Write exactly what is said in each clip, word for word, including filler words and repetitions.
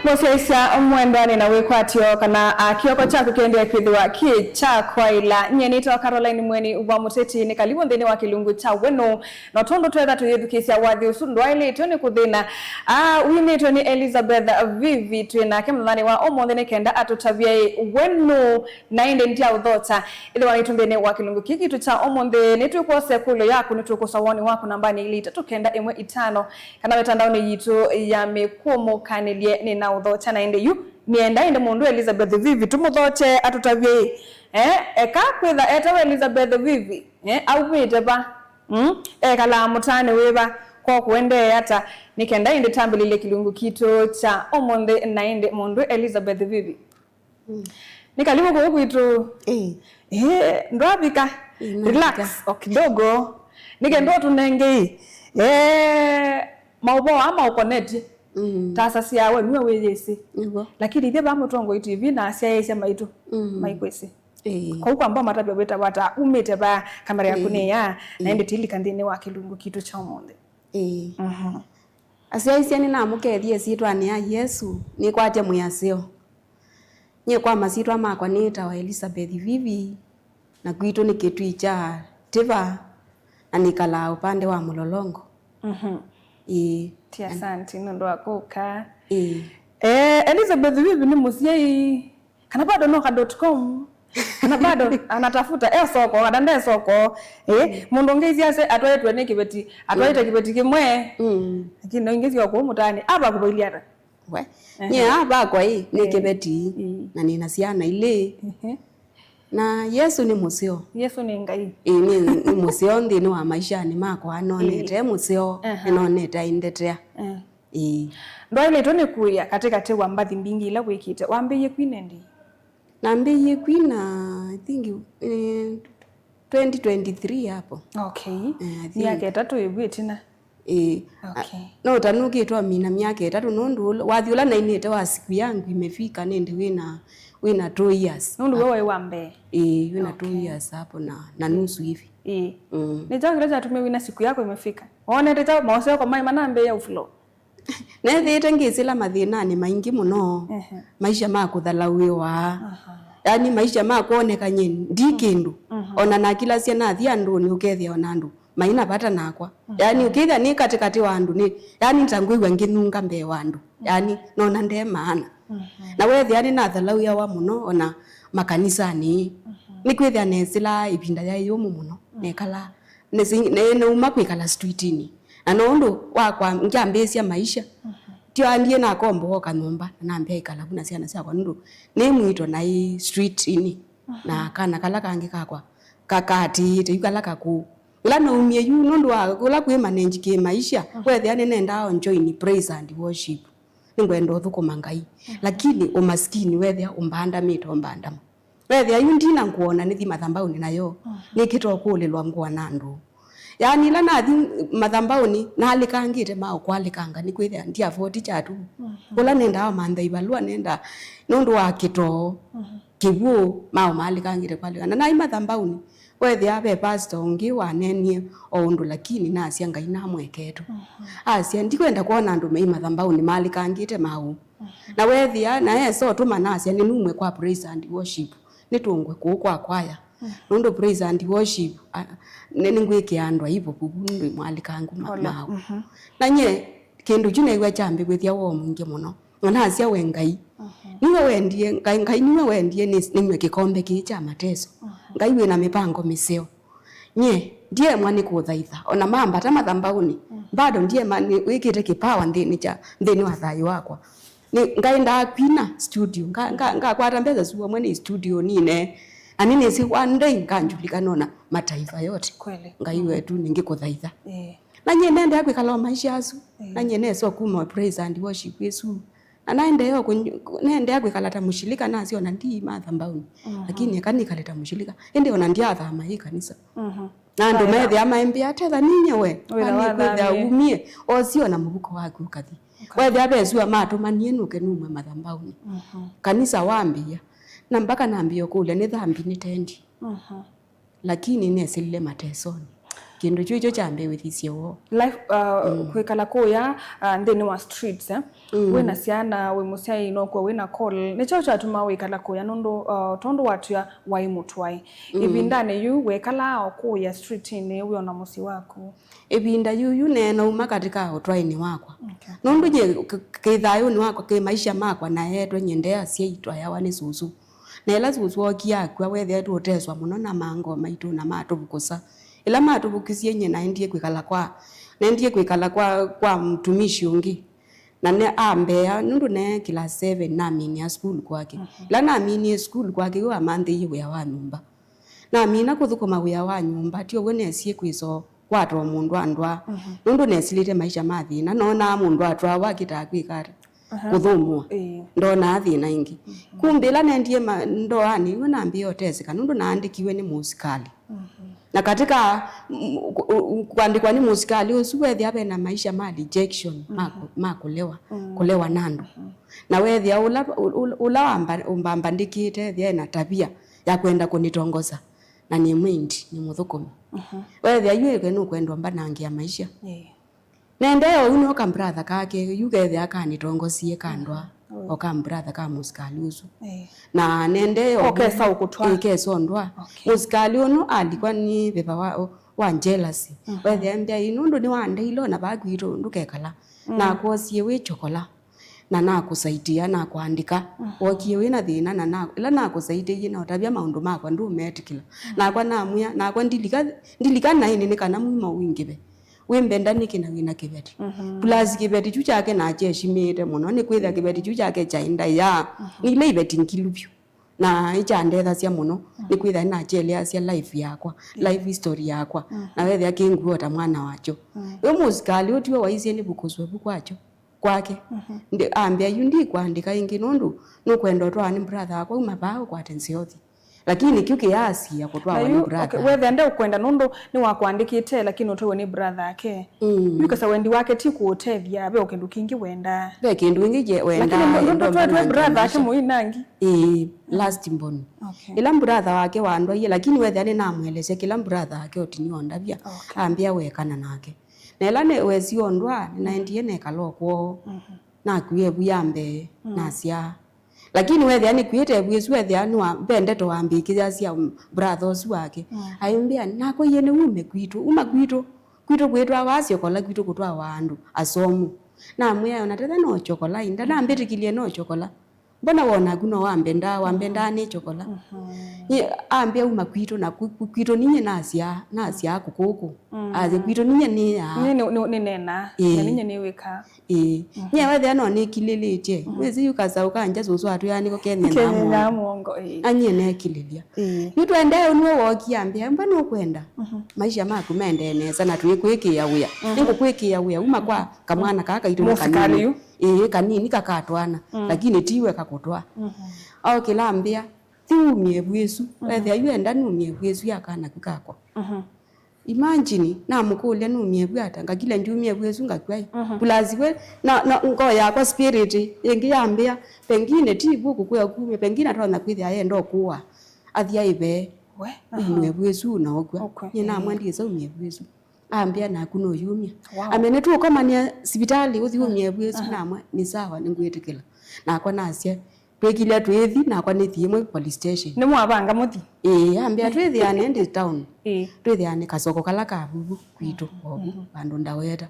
Mũsyaĩĩsya mwendwa, nĩ na wĩkwatyo kana, a, kĩoko kyaku kĩendee kwĩthĩwa kĩ kya kwaĩla. Nyie nĩtawa Caroline Mweni wa Mũteti, nĩ kalivu nthĩnĩ wa kĩlungu kya Wenu. No tondũ twetha tũyĩthukĩĩsya wathi ũsu ndwaĩlĩtwe nĩ kũthĩna, a, winĩtwe nĩ Elizabeth Vivi, twĩ nake mũthenyanĩ wa ũmũnthĩ nĩ kenda atũtavye ĩ, Wenu, na ĩndĩ ndyaũthokya. Ĩthĩwa nĩtũ nthĩnĩ wa kĩlungu kĩĩ kitũ kya ũmũnthĩ, nĩtwĩkwosya ĩkũlyo yaku, nĩtwĩkũsa woni waku nambanĩ ilĩ itatũ kenda ĩmwe itano, kana mĩtandaonĩ yitũ ya mĩkũmũkanĩlye nĩnaũthokya. Na ĩndĩ yu nĩenda ĩndĩ mũndũ Elizabeth Vivi tũmũthokye atũtavye ĩ, eh, eka kwĩtha etawa Elizabeth Vivi, eh, aumĩte va? Mm? Ekalaa mũtaanĩ wĩva? Kwa kũendee ata? Nĩ kenda ĩndĩ tambĩlĩlye kĩlungu kitũ kya ũmũnthĩ, na ĩndĩ mũndũ Elizabeth Vivi. Mm. Nĩ kalivu kũu kwitũ. Ĩĩ. Ĩĩ, ndwavika. Ĩĩ, navika. Relax o kidogo. Nĩ kenda ũtũnenge ĩ, eh, maũvoo aa maũkonetye. Mm. Tasa syawe nĩwe wĩyĩsĩ. Nĩw'o. Lakini ithyĩ vaa Mũtongoi T V na asyaĩĩsya maitũ, mm, maikwĩsĩ. Ĩĩ. Kwoou kwamba ũmatavya wĩtawa ata, umĩte va, kamera yaku, ĩĩ, nĩ ya, na, ĩĩ, ĩndĩ tilika nthĩnĩ wa kĩlungu kitũ kya ũmũnthĩ. Ĩĩ. Mhm. Asyaĩĩsya nĩnamũkethie ĩsyĩtwanĩ ya Yesũ, nĩkwatya mwĩasyo. Nyie kwa masyĩtwa makwa nĩtawa Elizabeth Vivi, na kwitũ nĩ kĩtui kya Tiva, na nĩkalaa ũpande wa Mũlolongo. Mhm. Ĩĩ. Ti asanti nũndũ wa kũka. Ĩĩ. Eh, Elizabeth Vivi nĩ mũsyai, kana bado no ka dot com, kana bado anatafuta, e soko, kana nde soko. Eh, mm, mũndũ ũngĩ isi ase atwaĩtwe nĩ kĩveti, atwaĩte, mm, kĩveti kĩmwe. Mm. Lakini no ingĩ sio kũu mũtaanĩ, ava kũvailia ata? We. Ehe. Nyie aa vakwa ĩ, nĩ, eh, kĩveti, mm, na nĩna syana ilĩ. Ehe. Na Yesũ nĩ mũseo. Yesũ nĩ Ngai. Ĩĩ, nĩ, nĩ mũseo nthĩnĩ wa maishanĩ makwa. Nonete, ĩĩ, e mũseo, ehe, nĩnonete aindetea. Eh. Ĩĩ. Ndwaĩlĩtwe nĩ kũĩa katĩkatĩ wa mbathi mbingĩ ila wĩkĩte? Wambĩĩie kwina ĩndĩĩ? Nambĩĩie kwina, I think, eh, twenty twenty-three hapo. Okay. Eh, I think. Myaka ĩtatũ ĩvu ĩtina. Ĩĩ. Okay. A, no ũtanũkĩtwe amina myaka ĩtatũ, nũndũ ũla, wathi ũla nainĩte wa siku yangu imefika nĩndĩ wĩna, wĩna two years. Nũndũ we waĩ wa mbee. Ĩĩ, wĩna two, okay, years hapo na, na nusu hivi. Ĩĩ. Mm. Nĩ kyaũ kĩla kyatumie wĩna siku yako imefika? Wonete kyaũ maũseo kwa maĩ manambĩĩa ũflow? Neethĩĩte ngĩsĩla mathĩnanĩ maingĩ mũno, ehe, maisha ma kũthalaũĩwa. Aha. Yaani maisha ma kwoneka nyie ndi kĩndũ. Mhm. Ona nakilasya nathi andũnĩ ũkethĩa ona andũ maina vata nakwa. Mhm. Yaani ũkethĩa nĩ katĩkatĩ wa andũ, nĩ, yaani nĩta ngwĩw'a ngĩnunga mbee wa andũ. Mhm. Yaani nona nde maana. Mhm. Na weethĩa nĩnathalaũĩawa mũno ona makanisanĩ. Mhm. Nĩkwĩthĩa nesĩlaa ĩvinda yaĩ yũmũ mũno, mhm, nekalaa. Nĩsĩ-, nĩ-, nĩnauma kwĩkala streetinĩ. Na no ũndũ wakwa ngyambĩĩsya maisha. Mhm. Tyo andie nakomboa kanyũmba, na nambĩa ĩkala vu na syana syakwa, nũndũ nĩ mwito naĩ streetinĩ. Mhm. Na kana kala kangĩ kakwa, ka-, kaatĩĩte yu kala kakũũ. Ĩla naumie yu, nũndũ wa ũla kwĩ manage kĩ maisha, mhm, weethĩa nĩnendaa o join praise and worship. Nĩngwenda ũthũkũma Ngai. Mhm. Lakini ũmasikini weethĩa ũmbandamĩte, ũmbandama. Weethĩa yu ndina ngũa na nĩthi mathambaũnĩ nayo, mhm, nĩkĩte ũkũlĩlwa ngũa na andũ. Yaani, ĩla nathi mathambaũnĩ, nalĩkangĩte ma ũkwalĩkanga, nĩkwĩthĩa ndi afford kya tu. Mhm. Ũla nendaa wamantha ivalũa, nendaa nũndũ wa kĩtoo, mhm, kĩw'ũ, ma ũmalĩkangĩte kwalĩkanga. Na naĩ mathambaũnĩ, weethĩa ve pastor ũngĩ waneenie o ũndũ, lakini nasya Ngai namwekee tu. Mhm. Asya, ndikwenda kwona andũ meĩ mathambaũnĩ malĩkangĩte maũ. Mhm. Na weethĩa, na esa ũtũma nasya, nĩnumwe kwa praise and worship, nĩtũngwe kũũ kwa kwaya. Mhm. Nũndũ praise and worship, a, nĩ, nĩngwĩkĩa andũ aivo vuvu nũndũ mwalĩkangu ma-, maũ. Mhm. Na nyie, kĩndũ kyu naĩw'a kyambĩw'ĩthya woo mwingĩ mũno. Na nasya, we Ngai, mhm, niwe wendie, Ngai, Ngai niwe wendie nĩ-, nĩnywe kĩkombe kĩĩ kya mateso. Mhm. Ngai wĩna mĩpango mĩseo. Nyie, ndyeemwa nĩ kũthaitha, o na mambata mathambaũnĩ, mm, bado ndyeema nĩ wĩkĩte kĩpawa nthĩnĩ kya, nthĩnĩ wa thayũ wakwa. Nĩ, ngaendaa kwina studio, nga-, nga-, ngakwata mbesa syuo mwe nĩ studio nine, na nĩnĩsĩ one day nganjulikana o na mataifa yote. Kweli. Ngai, mm, wetu nĩngĩkũthaitha. Eh. Na nyie nendea kwĩkala o maisha asu, eh, na nyie nesa kuma praise and worship ĩsu. Na naendeea kũny-, naendeea kwĩkala ta mũshilika, nasya ona ndi mathambaũnĩ. Mhm. Lakini eka nĩkale ta mũshilika. Ĩndĩ ona ndyathama ĩ kanisa. Mhm. Na andũ methĩa maimbĩa, "Tetha ninye we, kwani kwĩthĩa umie?" Osie ona mũvuko waku ũkathi. Ũkathi. Wethĩa ve sua matũmanie nũke numwe mathambaũnĩ. Mhm. Kanisa wambĩĩa. Na mpaka nambĩĩa kũlya, "Nĩ thambi nĩ tendi?" Mhm. Lakini nesilile matesonĩ. Kĩndũ kyu kyo kyambĩw'ĩthisye woo. Life, uh, kwĩkala kũya, uh, nthĩnĩ wa streets, eh? Wĩna syana, wĩ mũsyai, nokuo wĩna call. Nĩ kyaũ kyatuma wĩkala kũya nũndũ, uh, tondũ watwĩa waĩ mũtwae? Ĩvindanĩ yu wekalaa o kũya streetinĩ wĩona mũsyĩ waku? Ĩvinda yu yu neena uma katĩ ka ũtwaĩnĩ wakwa. Okay. Nũndũ nyie k- k- kĩthayũnĩ wakwa, kĩ maisha makwa naeetwe nyendee asyai twayawa nĩ sũsũ. Na ĩla sũsũ ookie akw'a, weethĩa tũũteswa mũno na maangoo maitũ na matũvukũsa. Ĩla matũvukisye nyie naendie kwĩkala kwa, naendie kwĩkala kwa, kwa mtumishi ũngĩ. Na ne ambea, nũndũ ne class seven, naminia sukulu kwake. Ĩla naminie sukulu kwake, yu amanthĩie wĩa wa nyũmba. Namina kũthũkũma wĩa wa nyũmba, ti ũw'o nesie kwĩsa kwata o mũndũ andwaa. Nũndũ nesilĩte maisha ma thĩna, noonaa mũndũ atwawa akĩtaa kwĩka ata? Kũthũmũa. Ĩĩ. Ndonaa thĩna ĩngĩ. Kumbe ĩla nendie ma- ndoanĩ, yu nambĩĩa ũteseka nũndũ naandĩkiwe nĩ mũsikalĩ. Na katika mm, ku- u- kuandĩkwa nĩ mũsikalĩ ũsu, wethĩa vena maisha ma rejection, ma kũ- ma kũlewa, kũlewa na andũ. Na wethĩa ũla, ũla, ũla wamba- ũmbambandĩkĩte ethĩa ena tabia ya kwenda kũnĩtongosa, na nĩ mwendi, nĩ mũthũkũmi. Wethĩa yu eke nũkwenda ũmbanangĩa maisha. Ĩĩ. Nendee oyu nĩo ka brother kake, yu kethĩa kanĩtongosie ka ndwaa, o ka brother ka mũsikalĩ ũsu. Ĩĩ. Na nendee oyu- Okesa ũkũtwaa. Ĩĩ, kesa ũndwaa. Okay. Mũsikalĩ ũno alikwa nĩ veva wa, wa jealousy. Wethĩa mbya ĩ nũndũ nĩwandeile ona vaa kwitũ ndũkekala. Na akwosie wĩ chokola. Na nakũsaitia, nakũandĩka. Wokie wĩ na thĩna, na na- ĩla nakũsaitĩie na ũtavya maũndũ makwa ndũmetĩkĩla. Nakwa namwĩa, nakwa ndilika, ndilika naĩnĩ nĩ kana mwimo wingĩve. Wĩmbenda nĩkĩ na wĩna kĩveti? Plus kĩveti kyu kyake nakyeshimĩĩte mũno, nĩkwĩthĩa kĩveti kyu kyake kyaĩ ndaĩa. Nĩ ila iveti ngilu vyũ. Na ikyandethasya mũno, nĩkwĩthĩa nakyeleasya life yakwa, life history yakwa. Na wethĩa kĩngw'o ta mwana wakyo. Yu mũsikalĩ ũtiwe waisye nĩvukũswe vu kwakyo, kwake. Ndi- ambĩa, yu ndikũandĩka ĩngĩ nũndũ nũkwenda ũtwawa nĩ brother wakwa, uma vaa ũkwate nzĩa ũthi. Lakini kyu kĩyaasia kũtwawa nĩ brother. Okay, wethĩa ndeũkwenda nũndũ nĩwakwandĩkĩte, lakini ũtwawe nĩ brother ake. Yu kasa wendi wake ti kũũtethya, ve o kĩndũ kĩngĩ wendaa. Ve kĩndũ ĩngĩ kye- wendaa. Lakini ndũ- ndũtwetwe brother ake mũinangi. Ĩĩ, last born. Okay. Ĩla brother wake wandwaie, lakini wethĩa nĩnamũelesya kĩla brother wake ũtinyie ũndavya. Okay. Ambĩa wekana nake. Na ĩla nĩ- wesie ũndwaa, nĩnaendie nekala o kwoo. Nakuie ĩvu ya mbee, nasyaa. Lakini wethĩa nĩkuĩte ĩvu ĩsu, wethĩa nĩwa- ve ndeto wambĩkĩasya brother ũsu wake. Aimbĩa, nakwa iye nĩwume kwitũ, uma kwitũ. Kwitũ kwĩtwawa asyokola, kwitũ kũtwawa andũ asomu. Namwĩa, ona tethya no chokola, ndanambĩtĩkĩlye no chokola. Mbona wonaku no wambendaa, wambendaa nĩ chokola. Nye ambĩa uma kwitũ, na ku- ku- kwitũ ninye nasyaa, nasyaa kũkũkũ. Athi kwitũ ninye nĩyaa. Nĩ- nĩ- nĩ- nĩneenaa. Ĩĩ. Na ninye nĩwĩkaa. Ĩĩ. Nye wethĩa no nĩkilĩlĩtye. Wĩsĩ yu kasaũ ka ngya sũsũ atwĩaa nĩko kenyenaa. Kenyenaa mũongo. Mũongo, ĩĩ. Anyie nekilĩlya. Ĩĩ. Yu twendee nĩwe wookie ambĩa, mba nũkwenda maisha maku maendee nesa na twĩkwĩkĩĩa wĩa. Nĩngũkwĩkĩĩa wĩa uma kwa kamwana kaa kaitũ. Mũsikalĩ kanini. Yu. Ĩĩ, kanini kakatwana, lakini tiwe kakũtwaa. Okĩla ambĩa, thi umie ĩvu ĩsu. Wethĩa yu enda numie ĩvu ĩsu ya kanaku kakwa. Imagine, namũkũlya numie ĩvu ata, ngakilya ndiumie ĩvu ĩsu ngakw'a ĩ. Plus we, na, na ngoo yakwa, spirit ĩngĩ yambĩa, pengine ti ĩvu kũkwĩa kumie, pengine atonya kwĩthĩa yenda ũkũwa. Athi aĩvee. We, umie ĩvu ĩsu na ũkw'a. Ũkw'a. Nyie namwendie sa umie ĩvu ĩsu. Ambĩa, naku nũyumya. Wow. Amene, tũũkomania sivitalĩ, ũthi umye ĩvu ĩsu. Namwa, nĩ sawa, nĩngwĩtĩkĩla. Nakwa nasya, twĩkilya twĩthi, nakwa nĩthi ĩmwe police station. Nĩmwavanga mũthi? Ĩĩ, ambĩa, twĩthĩane ndi town. Ĩĩ. Twĩthĩane kasoko kala ka vuvu kwitũ, ovu, vandũ ndaweta.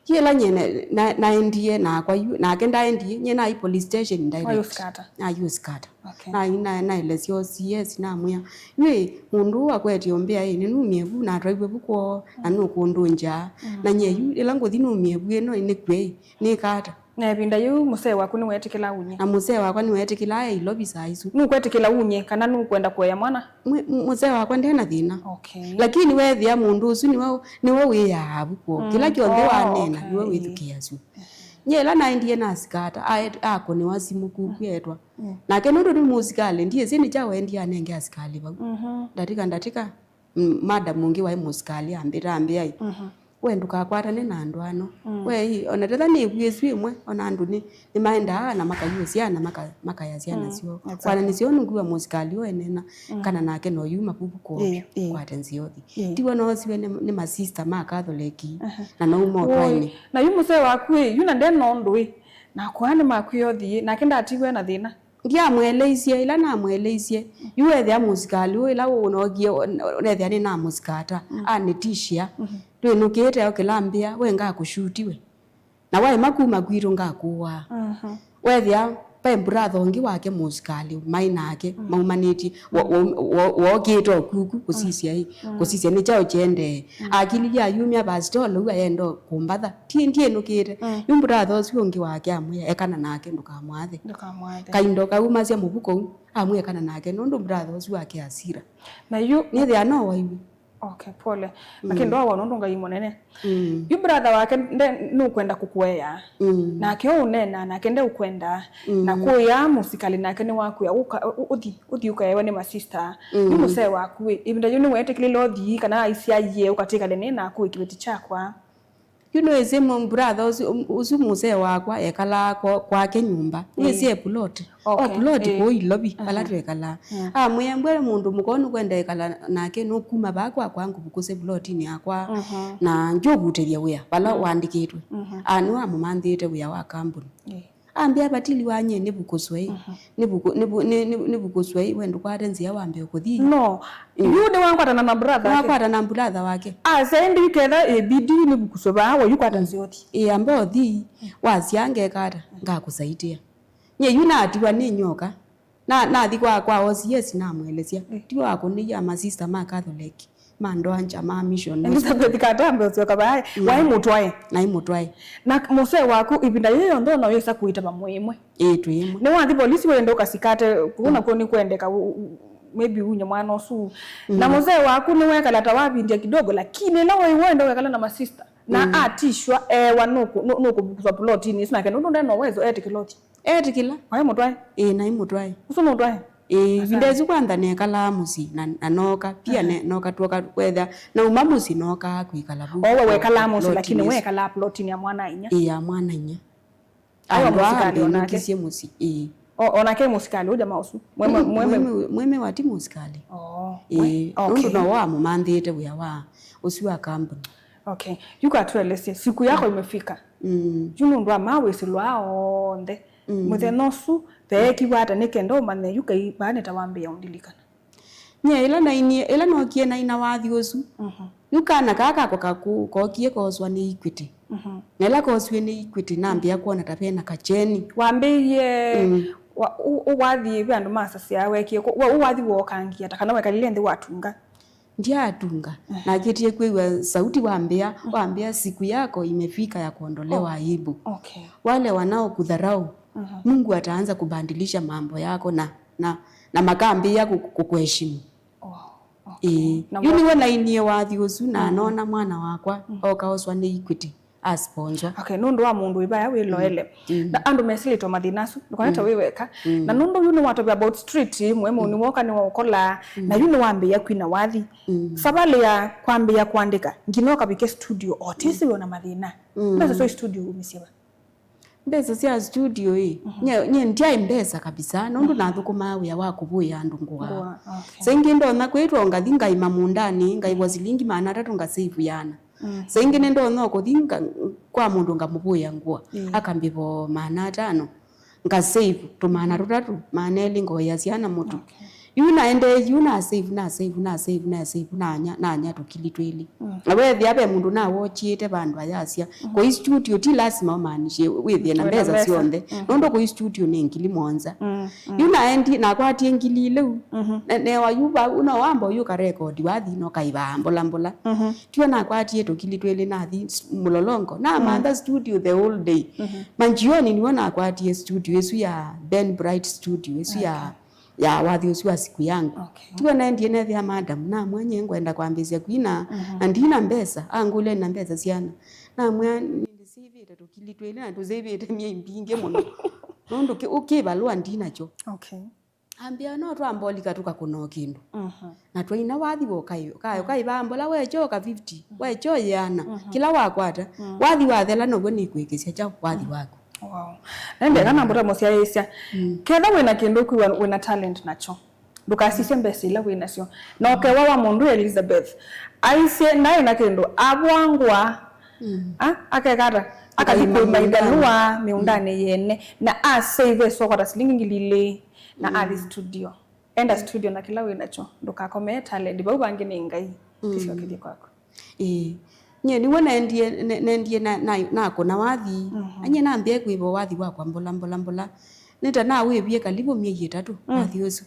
Yĩla nyie na- na- naendie nakwa yu, nake ndaendie, nyie naĩ police station direct. Wayũsikata? Nayũsikata. Okay. Na, na, naelesya O C S, namwĩa, yu ĩ, mũndũ ũũ akwetye ũmbĩa ĩ, nĩnumie vu, natwaiwe vu kwoo, na nũkũndũngya. Na nyie yu, ĩla ngũthi numie vu ĩno, ĩ, nĩkw'e ĩ, nĩka ata? Na ĩvinda yĩu, mũsee waku nĩweetĩkĩla unye? Na mũsee wakwa nĩweetĩkĩlaa e Ilovi saa isu. Nũkwetĩkĩla unye, kana nũkwenda kũea mwana? Mwe- m- mũsee wakwa ndena thĩna. Okay. Lakini weethĩa mũndũ ũsu nĩwe, nĩwe wĩaa vu kwoo. Kĩla kyonthe waneena, okay, nĩwe wĩthukĩĩasya. Nyie ĩla naendie nasikata, aet- akũnĩwa simũ kuku etwa. Nake nũndũ nĩ mũsikalĩ, ndiĩsĩ nĩ kyaũ endie anenge asikalĩ vau. Ndatĩka, ndatĩka, mm, madam ũngĩ waĩ mũsikalĩ ambĩta, ambĩa ĩ, We ndũkakwatane na andũ ano. Mm. We ĩ, ona tetha nĩ ĩvuĩsu ĩmwe, ona andũ nĩ, nĩmaendaa na makayũsya na maka-, makaya syana syoo. Exactly. Kwananĩsya ũũ nũngua mũsikalĩ ũũ eneena, kana nake no yu mavuvu kũũ, ĩĩ, ĩĩ, kwate nzĩa ũthi. Ĩĩ. Tiw'o noosiwe nĩ, nĩ masista ma Katholeki, na nouma ũtwaĩnĩ. Na yu mũsee waku ĩ, yu na ndena ũndũ ĩ, na kwaa nĩmakwĩa ũthi ĩ, nake ndatiwe na thĩna. Ndiamweleisye, ĩla namweleisye, yu ethĩa mũsikalĩ ũũ, ĩla ũnookie, nethĩa nĩnamũsikata, anĩtishia, twĩnũkĩte o kĩlambĩa, we ngakũshuti we. Na waema kuma kwitũ ngakũaa. Wethĩa, ve mbratha ũngĩ wake mũsikalĩ, maĩ nake, maumanĩtye, wo-, wo-, wo-, wookĩte o kuku, kũsisya ĩ, kũsisya nĩ kyaũ kyendee. Akililye ayumya pasitolo, ũu ayenda kũmbatha. Ti, ndiĩnũkĩte. Yu mbratha ũsu ũngĩ wake amwĩa, ekana nake, ndũkamwathe. Ndũkamwathe. Kaindo kaumasya mũvuko u, amwĩa ekana nake, nũndũ mbratha ũsu wake asira. Na yu nĩthĩa no waiw'e. Okay, pole. Lakini ndwawa nũndũ Ngai mũnene. Yu brother wake nde, nũkwenda kũkũea. Nake ũũneena, nake ndeũkwenda. Na kũya mũsikalĩ nake nĩwakwĩa, ũka, ũ-, ũthi, ũthi ũkaewe nĩ masista. Yu mũsee waku ĩ, ĩvinda yĩu nĩweetĩkĩlile ũthi, kana aisyaie ũkatĩkale nĩ naku ĩ kĩveti kyakwa? Yu nĩwĩsĩ mũ-, brother ũsu, ũsu mũsee wakwa ekalaa kwa, kwake nyũmba. Nĩwĩsĩ e plot. Okay. O plot kũu Ilovi, vala twekalaa. Amwĩa, mbwe mũndũ mũka ũũ nũkwenda ekala nake, nũkuma vaa kwakwa ngũvukũse plotinĩ yakwa, na ngyũvutĩthya wĩa vala wandĩkĩtwe. Aa, nĩwe amũmanthĩte wĩa wa kambuni. Ambĩa, vatili wanyie nĩvukũswei, nĩvuku-, nĩvu-, nĩ-, nĩ-, nĩvukũswei, we ndũkwate nzĩa wambe kũthi. No. Yu nĩwakwatana na brother wake. Nĩwakwatana na brother wake. Asya ĩndĩ yu ketha ĩbidi nĩvukũswe vaa, we yu kwata nzĩa ũthi. Ĩ, amba ũthi, wasya ngeka ata, ngakũsaitĩa. Nyie yu natiwa nĩ nyoka. Na, nathi kwa, kwa O C S namwelesya. Tiwa akũnĩie masista ma Catholic, ma Ndoancha, ma Mission. Elizabeth Katambe ũsyoka vaa, waĩ mũtwae. Naĩ mũtwae. Na mũsee waku ĩvinda yĩĩ yonthe no wĩsa kũita vamwe ĩmwe. Ĩĩ, twĩ ĩmwe. Nĩwathi polisi wenda ũkasikate, kũu nakuo nĩkwendeka, u-, u-, maybe unye mwana ũsu. Na mũsee waku nĩwekala ta wavindya kidogo, lakini ĩla wĩ wenda wekala na masista. Na atishwa, ewa nũkũ-, nũ-, nũkũvukũswa plotinĩ ĩsu nake, nũndũ ndena ũwezo etĩkĩla ũthi. Etĩkĩla. Waĩ mũtwae? Ĩĩ, naĩ mũtwae. Ũsu nũtwae? Ĩĩ, ĩvinda ĩsu kwantha nekalaa mũsyĩ, na, na nooka, pia ne, nooka tuoka kwetha, nauma mũsyĩ nookaa kwĩkala vu. Owe wekalaa mũsyĩ, lakini wekalaa plotinĩ ya mwana-a-inyia? Ĩĩ, ya mwana-a-inyia. Awa andũ aa mũsikalĩ onake? Nĩndĩkisye mũsyĩ, ĩĩ. O, onake mũsikalĩ, ũja ma ũsu? Mweme, mweme, mweme wa ti mũsikalĩ. Oh, ĩĩ, okay. Nũndũ nowe wamũmanthĩte wĩa wa ũsu wa kambuni. Okay. Yu katũelesye, siku yako imefika. Mm. Yu nũndũ wa mawĩsĩlwa onthe. Mm. Mũthenya ũsu, veekiwa ata nĩ kenda ũmanye yu kai vaa nĩta wambĩĩa ũndilikana? Nyie ĩla nainie, ĩla nookie naina wathi ũsu, yu kana kaa kakwa kakũũ kookie kooswa nĩ Equity. Na ĩla koosiwe nĩ Equity, nambĩĩa kwona ta vena kakyeni. Wambĩie wa-, ũ-, ũ-, wathi ve andũ masasya wekie kũ-, wa-, ũ wathi wookangie ata, kana wekalile nthĩ watunga? Ndyaatunga. Nakĩtie kwĩw'a sauti wambĩa, wambĩa, "Siku yako imefika ya kuondolewa aibu." Okay. Wale wanaokudharau, Mungu ataanza kubadilisha mambo yako na, na, na makambĩĩa kũ-, kũkũheshimu. Oh, okay. Ĩĩ. Na yu nĩwe nainie wathi ũsu, na noona mwana wakwa okaoswa nĩ Equity, asponswa. Okay, nũndũ wa mũndũ wĩ vaya wĩloele. Na andũ mesilĩtwe mathĩna asu, ndũkonete wĩ weka. Na nũndũ yu nĩwatavya about street, mwemũ nĩwoka nĩwaũkola, na yu nĩwambĩĩa kwina wathi. Savalĩ ya kwambĩĩa kũandĩka, nginya ũkavike studio, otisi wĩ ona mathĩna. Mbesa syo studio umisye va? Mbesa sya studio ĩ, nye, nye ndyaĩ mbesa kabisa, nũndũ nathũkũmaa wĩa wa kũvũĩa andũ ngũa. Ngũa, okay. Saa ingĩ ndonya kwĩtwa ngathi ngaima mũũndanĩ, ngaĩvwa silingi maana atatũ, ngasave yana. Saa ingĩ nĩndonya kũthi nga-, kwa mũndũ ngamũvũĩa ngũa, akambĩva o maana atano, ngasave tũmaana tũtatũ, maana elĩ ngaũĩa syana mũtu. Okay. Yu naendee yu, na save, na save, na save, na save, nanya, nanya tũkili twĩlĩ. Na weethĩa ve mũndũ nawokyĩte vandũ ayasya, kũi studio ti lasima ũmaanisye wĩthĩe na mbesa syonthe. Nũndũ kũi studio nĩ ngili mũonza. Yu naendi, nakwatie ngili ilĩ u. Na, newa yu vau, no wamba ũyu ũkarekodi wathi, no kaivaa mbola mbola. Tio nakwatie tũkili twĩlĩ nathi s-, mũlolongo. Namantha studio the whole day. Manjioni nĩw'o nakwatie studio ĩsu ya Ben Bright Studio, ĩsu ya ya wathi ũsu wa siku yangu. Okay. Tiwe naendie nethĩa madam, namwĩa nyie ngwenda kwambĩĩsya kwina, na ndina mbesa, angũlya na mbesa syana. Namwĩa nĩndĩsĩvĩte tũkili twĩlĩ na tũsĩvĩte myei mbingĩ mũno. Nũndũ kĩ-, ũ-, kĩvalũa ndinakyo. Okay. Ambĩa, "No twambolika tũkakũna o kĩndũ." Mhm. Na twaina wathi wa ũkaĩ-, ũkaĩ-, ũkaĩvaa mbola, wekyo ka fifty, wekyo ĩana, kĩla wakwata. Wathi wathela now'o nĩkwĩkĩsya kyaũ wathi waku. Wow. Nende kana mbũta mũsyaĩĩsya. Ketha wĩna kĩndũ ũkwĩwa wĩna talent nakyo, ndũkasisye mbesa ila wĩ nasyo. Na ũkewa wa mũndũ Elizabeth aisye ndaĩ na kĩndũ, avwangwa. A, akekata, akathi kũima ithalũa mĩũndanĩ yene, na asave ĩsoka ta silingi ngili ilĩ, na athi studio. Enda studio na kĩla wĩ nakyo, ndũkakomee talent. Vau vangĩ nĩ Ngai, tĩsyokethye kwaku. Ĩĩ. Nyie nĩw'o nendie, ne-, nendie na, na, nakũna wathi. Anyie nambie kwĩva wathi wakwa mbola, mbola, mbola. Nĩta nawĩvie kalivu myei ĩtatũ, wathi ũsu.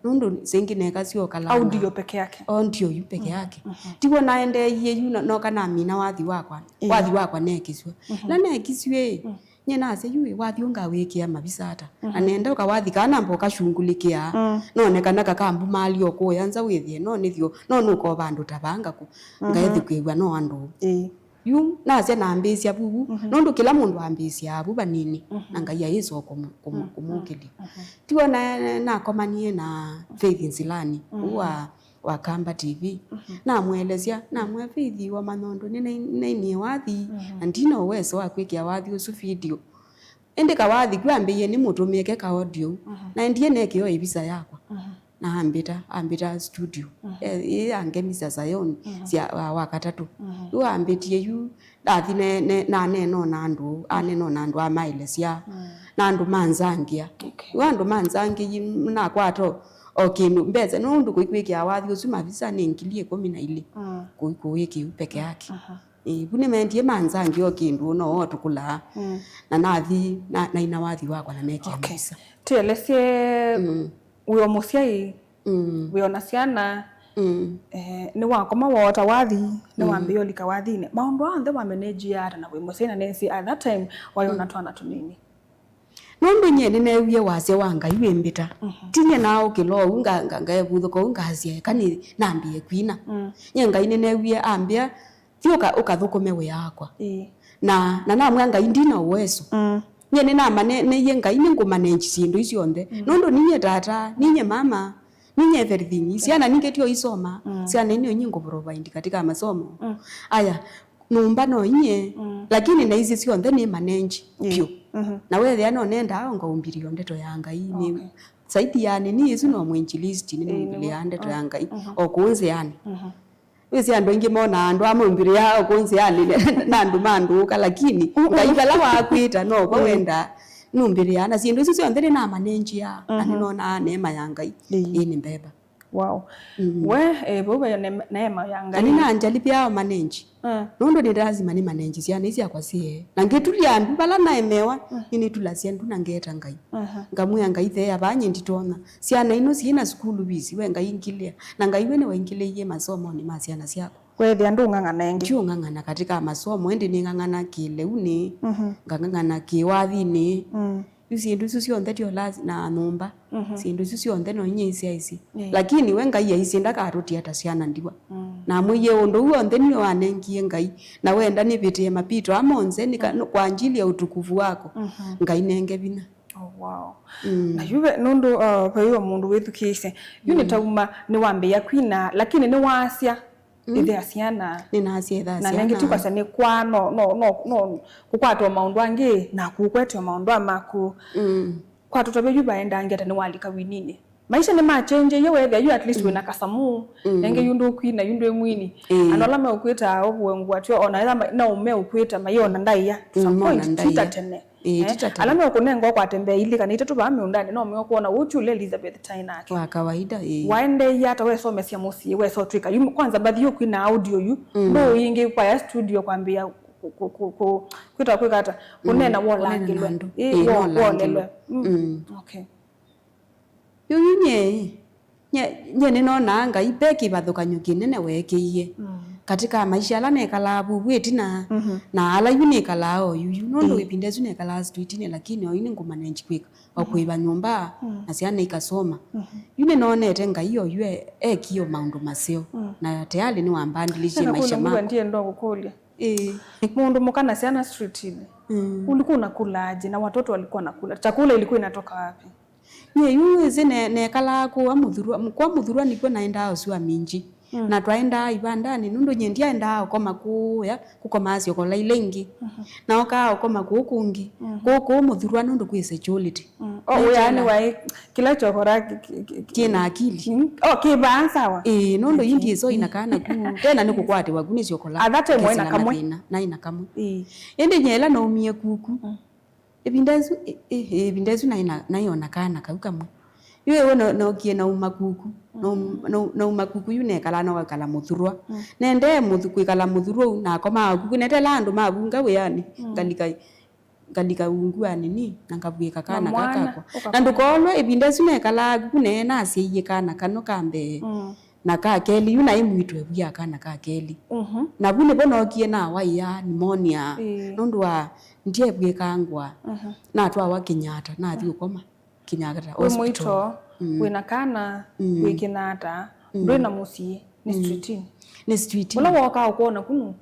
Nũndũ sĩngĩ neka syokalanga. Audio peke yake. Audio yu peke yake. Tiw'o naendeeie yu no-, noka namina wathi wakwa. Wathi wakwa nekĩsw'a. Na nekĩsw'e, nyie nasya, "Yu ĩ, wathi ũngawĩkĩa mavisa ata?" Na nenda ũkawathi kaa namba ũkashungulĩkĩa. None kana kakambumaalya ũkũya nza wĩthĩe, no nĩthyo, no nũka o vandũ ta vaa ngaku-, ngaethĩkwĩw'a no andũ. Yu nasya nambĩĩsya vuvu, nũndũ kĩla mũndũ ambĩĩsyaa vu vanini, na Ngai ayĩsa o kũmũ-, kũmũ-, kũmũkĩlya. Tiw'o na-, nakomanie na Faith Nzilani, ũũ wa, wa Kamba T V. Namũelesya, namwĩa, "Faith, wamanya ũndũ nĩnai-, nĩnainie wathi, na ndina ũweso wa kwĩkĩa wathi ũsu video." Ĩndĩ kawathi ku ambĩie nĩmũtũmĩe ke ka audio, na endie nekĩo ĩvisa yakwa. Na ambĩta, ambĩta studio. E, ĩ ya Ngemi sya Sayoni, sya, wa, wa katatũ. Yu ambĩtie yu, ndathi ne, ne, naneena na andũ, aneena na andũ amaelesya, na andũ manzangĩa. Yu andũ manzangĩie, nakwata o, o kĩndũ, mbesa, nũndũ kwĩkwĩkĩa wathi ũsu mavisa nĩ ngili ĩkũmi na ilĩ. Kũ-, kũwĩkĩu peke yake. Ĩĩ, vu nĩmendie manzangĩa o kĩndũ, no o tũkũlaa. Na nathi, na, naina wathi wakwa na nekĩa mavisa. Tĩelesye wĩ o mũsyai, wĩ o na syana, eh, nĩwakoma woota wathi, nĩwambĩĩa ũlika wathinĩ. Maũndũ onthe wameneji ata na wĩ mũsyai na nĩsĩ at that time wayona twana tũnini? Nũndũ nyie nĩneewie wasya wa Ngai wĩ mbĩta. Ti nyie naaũkĩla ũu nga-, nga-, ngaevũthũka ũu ngasya, "Eka nĩ nambĩe kwina." Nyie Ngai nĩneewie ambĩa, "Thi ũka-, ũkathũkũme wĩa wakwa." Na, na namwĩa Ngai, "Ndina ũweso." Nyie nĩnamaneneie Ngai, "Nĩngũmanenji syĩndũ isu syonthe." Nũndũ ninyie tata, ninyie mama, ninyie everything. Syana ningĩ tio isoma. Syana inĩ nyie ngũprovide katika masomo. Aya, nyũmba no inyie, lakini na ici syonthe nĩ manenji vyũ. Na wethĩa no nendaa o ngaumbĩlĩo ndeto ya Ngai. Nĩ saidi ya nini isu no mwinjilisti, nĩ nĩumbĩlĩaa ndeto ya Ngai. O kũu nzĩanĩ. Wĩsĩ andũ aingĩ monaa andũ amaumbĩlĩaa o kũu nzĩanĩ na andũ ma ndũũka, lakini Ngai vala wakwĩta no vo wendaa numbĩlĩaa. Na syĩndũ isu syonthe nĩnamanenjia, na nĩnonaa neema ya Ngai. Ĩĩ, nĩ mbeva. Wow. We, eh, vau ve ne-, neema ya Ngai. Na nĩnanjalivyaa o manenji. Nũndũ nĩ lazima nĩ manenji syana isu syakwa sie. Na ngĩtulya ndu vala naemewa, nĩnĩtulasya ndu na ngeta Ngai. Ngamwĩa Ngai, "Theea vaa nyie nditonya. Syana ino syĩ na sukulu visi, we Ngai ngilĩa." Na Ngai we nĩwaingĩlĩie masomonĩ ma syana syakwa. Weethĩa ndũng'ang'ana ĩngĩ. Ndiũng'ang'ana katika masomo, ĩndĩ nĩng'ang'ana kĩleunĩ, ngang'ang'ana kĩwathinĩ. Yu syĩndũ isu syonthe tio lasi na nyũmba. Syĩndũ isu syonthe no inyie isyaisye. Lakini we Ngai aisye ndakatũtia ta syana ndiwa. Namwĩie ũndũ ũu w'onthe nĩwe wanengie Ngai, na wenda nĩvĩtĩe mapito aa monthe nĩka-, kwa ajili ya utukufu wako. Ngai nenge vinya. Oh, wow. Na yu ve, nũndũ, uh, vaiwa mũndũ wĩthukĩĩsye. Yu nĩtauma, nĩwambĩĩa kwina, lakini nĩwaasya ĩthĩa syana. Nĩnaasya ĩthĩa syana. Na nengĩ ti kwasya nĩ kwa, no, no, no, no, kũkwatwa maũndũ angĩ, na kũkwetwa maũndũ amaku. Kwa tũtavya yu vaendange ata nĩwalika wininĩ. Maisha nĩmachenjeie, weethĩa yu at least wĩna kasamũ. Nengĩ yu ndũkwina, yu ndwĩ mwini. Andũ ala meũkwĩta ũvũe ngũa tyo, ona ethĩa ma-, no meũkwĩta, maiona ndaĩa. To some point, ti ta tene. Ĩĩ, ti ta tene. Ala meũkũnenga ũkwate mbea ilĩ kana itatũ vaa mĩũndanĩ, no meũkwona ũkyũle Elizabeth taĩ nake. Wa kawaida, ĩĩ. Waendeeie ata wesomesya mũsyĩ, wesa ũtwĩka yu, kwanza mbathi ũkwina audio yu, ndũũ ĩngĩ kwaya studio kwambĩĩa kũ-, kũ-, kũ-, kũ-, kwĩta kwĩka ata, kũneena wolangĩlwe. Ĩĩ, wolelwe. Okay. Yu, yu nyie, nyie, nyie nĩnonaa Ngai ve kĩvathũkany'o kĩnene weekĩie katika maisha ala nekalaa vuvu ĩtina na ala yu nĩkalaa o yuyu. Nũndũ ĩvinda ĩsu nekalaa streetinĩ, lakini o yu nĩngũmanenji kwĩka o kũĩva nyũmba na syana ikasoma. Yu nĩnonete Ngai o yu e-, ekie o maũndũ maseo na tayarĩ nĩwambandilĩsye maisha makwa. Ndienda kũkũlya. Ĩĩ. Mũndũ mũka na syana streetinĩ, ulikuwa unakula aje na watoto walikuwa nakula? Chakula ilikuwa inatoka wapi? Nyie yu ĩsĩ ne-, nekalaa kũa Mũthurwa, kwa Mũthurwa nĩkw'o naendaa ũsua minji. Mm. Na twaendaa ivandanĩ, nũndũ nyie ndyaendaa ũkoma kũũya, kũkomaa syokola ila ingĩ. Mhm. Na okaa ũkoma kũũ kũngĩ. Mm. Kũũ, kũũ Mũthurwa nũndũ kwĩ security. Mm. Oh, wĩanĩ waĩ kĩla kyokora ki-, ki-, ki-, ki-, kĩna akili. Mm. Oh, kĩ vaa sawa. Ĩĩ, nũndũ yu ndiĩsĩ ina kana ku. Tena nĩ kũkwatĩwa ku nĩ syokola. At that time waĩ na kamwe? Mathĩna, naĩ na kamwe. Ĩĩ. Ĩndĩ nyie ĩla naumie kuku. Mm. Ĩvinda ĩsu, ĩ-, ĩ-, ĩ-, ĩvinda ĩsu naĩ na, naĩ o na kana kau kamwe. Yu ĩwe no-, nookie nauma kuku. Naum-, Mm. nau-, nauma kuku yu nekalaa na kwĩkala Mũthurwa. Mm. Nendee mũthu-, kwĩkala Mũthurwa ũu, nakomaa kuku. Netelaa andũ mavunga wĩanĩ, mm, ngalika, ngalika ungu wa nini, na ngavw'ĩka kana kakwa. Na mwana, ũkakoma. Na ndũkolwe, ĩvinda ĩsu nekalaa kuku, nee nasyaie kana kano ka mbee. Mm. Na ka kelĩ, yu naĩ mwitũ evw'ĩa kana ka kelĩ. Mhm. Na vu nĩvo nookie nawaĩa pneumonia, ĩĩ, nũndũ wa ndyevw'ĩka ngũa. Mhm. Natwawa Kenyatta, nathi ũkoma Kenyatta Hospital. Wĩ mwito, mm, wĩna kana, mm, wĩ Kenyatta, mm, ndwĩ na mũsyĩ, nĩ, mm, streetini. Nĩ streetini. Ũla wookaa ũkwona kunu?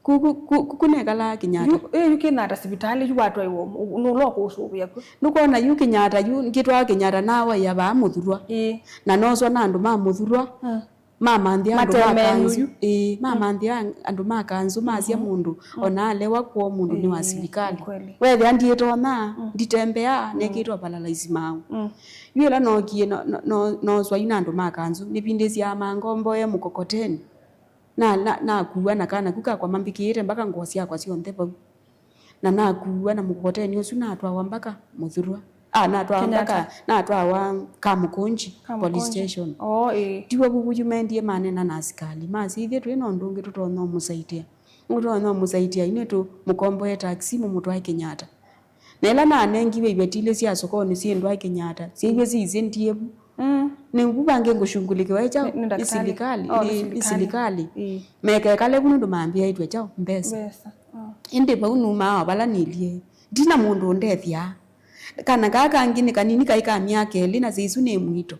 Ku, ku, ku, ku, kunekalaa Kenyatta. Yu, ĩ, yu Kenyatta sivitalĩ, yu watwaiwa, nũla ũkũsũvĩa kw'o? Nũkwona yu Kenyatta, yu ngĩtwaa Kenyatta nawaĩa vaa Mũthurwa. Ĩĩ. Na noswa na andũ ma Mũthurwa. Mm. Mamanthĩa andũ ma kanzũ. Ĩĩ, mamanthĩa andũ ma kanzũ, masya mũndũ, mm, ona alewa kwoo mũndũ nĩ wa, ĩĩ, silikalĩ. Nĩ kweli. Wethĩa ndiĩtonya, mm, nditembeaa, mm, nekĩtwa paralyze maaũ. Mm. Yu ĩla nookie no, no, no, noswa yu na andũ ma kanzũ, nĩvindĩsyaa mangomboe mũkokoteni. Na, na, nakuwa na kana ku kakwa mambĩkĩĩte mpaka ngũa syakwa syonthe vau. Na nakuwa na mũkokoteni ũsu natwawa mpaka Mũthurwa. Ah, natwawa Kenyatta. Mpaka, natwawa Kamũkũnji, Kamũkũnji, police station. Oh, ĩĩ. Tiw'o vuvu yu mendie manena na asikalĩ. Masya, "Ithyĩ twĩ na ũndũ ũngĩ tũtonya ũmũsaitia. Tũtonya ũmũsaitia, inyw'ĩ tũmũkomboe taxi mũmũtwae Kenyatta." Na ĩla nanengiwe iveti ilĩ sya sokonĩ syĩ ndwae Kenyatta, syĩw'e sisĩ ndiĩvu. Mm. Nĩ vu vangĩ ngũshungulĩkĩwa ĩ kyaũ? Nĩ, nĩ, nĩ ndakĩtalĩ. Silikalĩ. Oh, nĩ, nĩ silikalĩ. Nĩ silikalĩ. Ĩĩ. Mekekale vu nũndũ mambĩaĩtwe kyaũ? Mbesa. Mbesa. Oh. Ĩndĩ vau numaa o vala nĩilyĩ. Ndina mũndũ ũndethya. Kana kaa kangĩ nĩ kanini kaĩ ka myaka ĩlĩ na saisu nĩ mwito.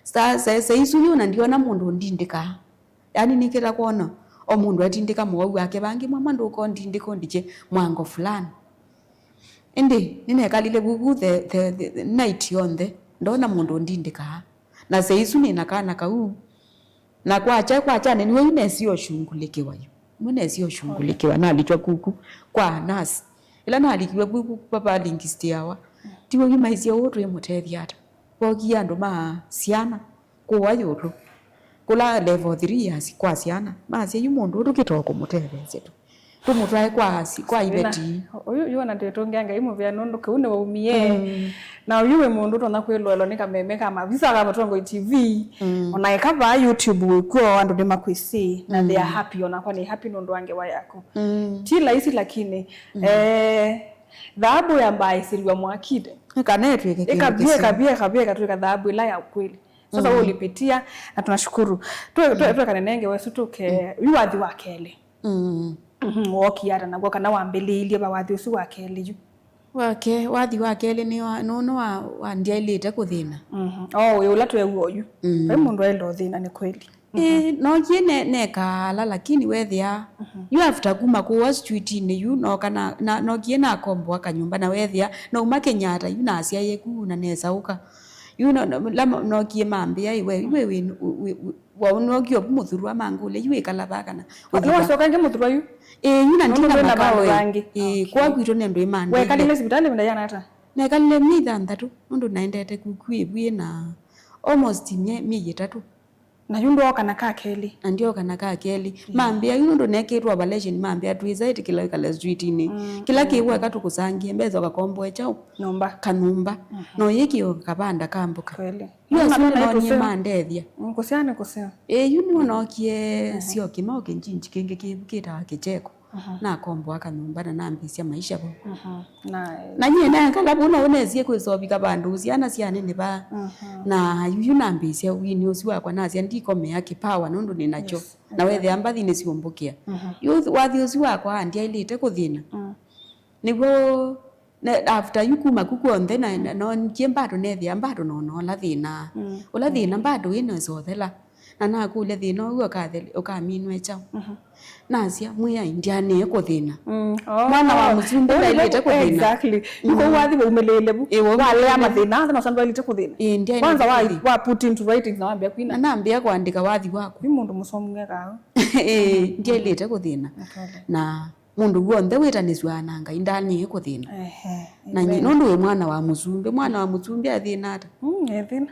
Sa, sa, saisu yu na ndiona mũndũ ũndindĩkaa. Yaani nĩkĩta kwona o mũndũ atindĩka mũwau wake, vangĩ mwamwa ndũkondindĩka ũndikye mwango fulani. Ĩndĩ nĩnekalile vuvu the, the, the, the night yonthe, ndoona mũndũ ũndindĩkaa. Na saa isu nĩna kana kau. Na kwakya, kwakya nĩwe yu nesie ũshungulĩkĩwa yu. Mwe nesie ũshungulĩkĩwa, nalikya kuku kwa nurse. Ĩla nalikiwe kuku, papa alingistĩawa. Tiwe yu maisye ũũ twĩmũtethya ata. Vokie andũ ma syana. Kũwa ĩũlũ. Kũla level three ya si-, kwa syana. Masya, "Yu mũndũ ũũ tũkĩtoo kũmũtetheesya tu. Tũmũtwae kwa si-, kwa iveti." Ũyũ, yu ona twĩtũngĩa Ngai mũvea nũndũ kĩu nĩwaumie. Mm. Na ũyũ wĩ mũndũ ũtonya kwĩloelwa nĩ kameme ka mavisa ka Mũtongoi T V. Mm. Ona eka vaa YouTube wĩkw'o andũ nĩmakwĩsĩ. Na they are, mm, happy, onakwa nĩ happy nũndũ wa ngewa yaku. Mm. Ti laisi lakini, mm, eh, thahabu yambaa ĩsĩlw'a mwakine. Ĩkana ĩtw'ĩke kĩndũ kĩseo. Ĩkavie, ĩkavie, ĩkavie, ĩkatw'ĩka thahabu ĩla ya kweli. Sasa, mm, wewe ulipitia, na tunashukuru. Twe-, twe-, mm, twekane nenge wesu tuke, mm, yu wathi wa kelĩ. Mm. Mhm, wookie ata naguo kana wambĩlĩĩlye va wathi ũsu wa kelĩ yu? Wake, wathi wa kelĩ nĩ wa, nũnũ wa, wa ndyaĩlĩte kũthĩna. Mhm. Oh, wĩ ũla tweew'a oyu. Mm. Vai mũndũ aĩle ũthĩna nĩ kweli. Ĩĩ, mhm, nookie ne-, nekaala, lakini wethĩa, mhm, yu after kuma kũwa streetinĩ yu, nooka na, na, nookie nakomboa kanyũmba, na wethĩa, nauma Kenyatta yu nasyaĩe ku na nesaũka. Yu no, no, la mo-, nookie mambĩa, "Ĩ, we, we, we, we, we, wa nookie ovu Mũthurwa mangũlya, yu wĩkala vaa kana ũthi va?" Nĩwacoka ĩngĩ Mũthurwa yu? Ĩĩ, yu na ndina makalĩ. Nũndũ ndwĩ na vandũ vangĩ. Ĩĩ, okay, kwa kwitũ nĩ andũ ĩmandethya. Wekalile sivitalĩ ĩvinda yĩana ata? Nekalile myei thanthatũ, nũndũ naendete kuku ĩvu ĩna almost mye-, myei ĩtatũ. Na yu ndwooka na ka kelĩ? Na ndyoka na ka kelĩ. Mm. Mambĩa, yu nũndũ nekĩtwe operation, mambĩa, "Twĩsa ĩtĩkĩla wĩkale streetinĩ. Mm, kĩla, mm, kĩw'o eka tũkũsangĩe mbesa ũkakomboe kyaũ? Nyũmba. Kanyũmba." Mhm. No yĩkĩo kavanda ka mboka. Kweli. Yu asu nĩnonie mandethya. Mm, kũsea nĩ kũsea. Ĩĩ, yu nĩwe nookie, mhm, syoki maũke njinji kĩngĩ kĩvu kĩtawa Kĩcheko. Mhm. Nakomboa kanyũmba na nambĩĩsya maisha vau. Mhm. Na, na nyie nekala vau, na ũnesie kwĩsovika vandũ syana syaneneva. Mhm. Na yu nambĩĩsya wini ũsu wakwa, nasya ndikomea kĩpawa nũndũ nĩ nakyo. Yes. Na wethĩa mbathi nĩsiũmbũkĩa. Mhm. Yu wathi ũsu wakwa ndyaĩlĩte kũthĩna. Mm. Nĩw'o, ne-, after yu kuma ku kw'onthe, na, na, no nikie mbado nethĩa mbado nona ũla thĩna. Mm. Ũla thĩna mbado wĩ nesa ũthela. Na nakũlya, "Thĩna ũũ ũkathele-, ũkaminwe kyaũ?" Mhm. Nasya, "Mwĩai ndyanĩe kũthĩna." Mm. Oh. Mwana wa mũsumbĩ ndaĩlĩte kũthĩna. Exactly. Yu kũu wathi waumĩlĩĩle vu. Ĩĩ, waumĩlĩĩle. Walea mathĩna, athana ũsa ndwaĩlĩte kũthĩna. Ĩĩ, ndyaĩlĩte kwanza wa, kũthĩna. Wa put into writings na wambĩa kwina. Na nambĩa kũandĩka wathi wakwa. Yu mũndũ mũsomu ngekaa. Ĩĩ, ndyaĩlĩte kũthĩna. Okay. Na mũndũ w'onthe wĩtanĩswaa na Ngai ndanĩe kũthĩna. Ehe, na nye, amen. Nũndũ wĩ mwana wa mũsumbĩ, mwana wa mũsumbĩ athĩna ata? Mm, ethĩna.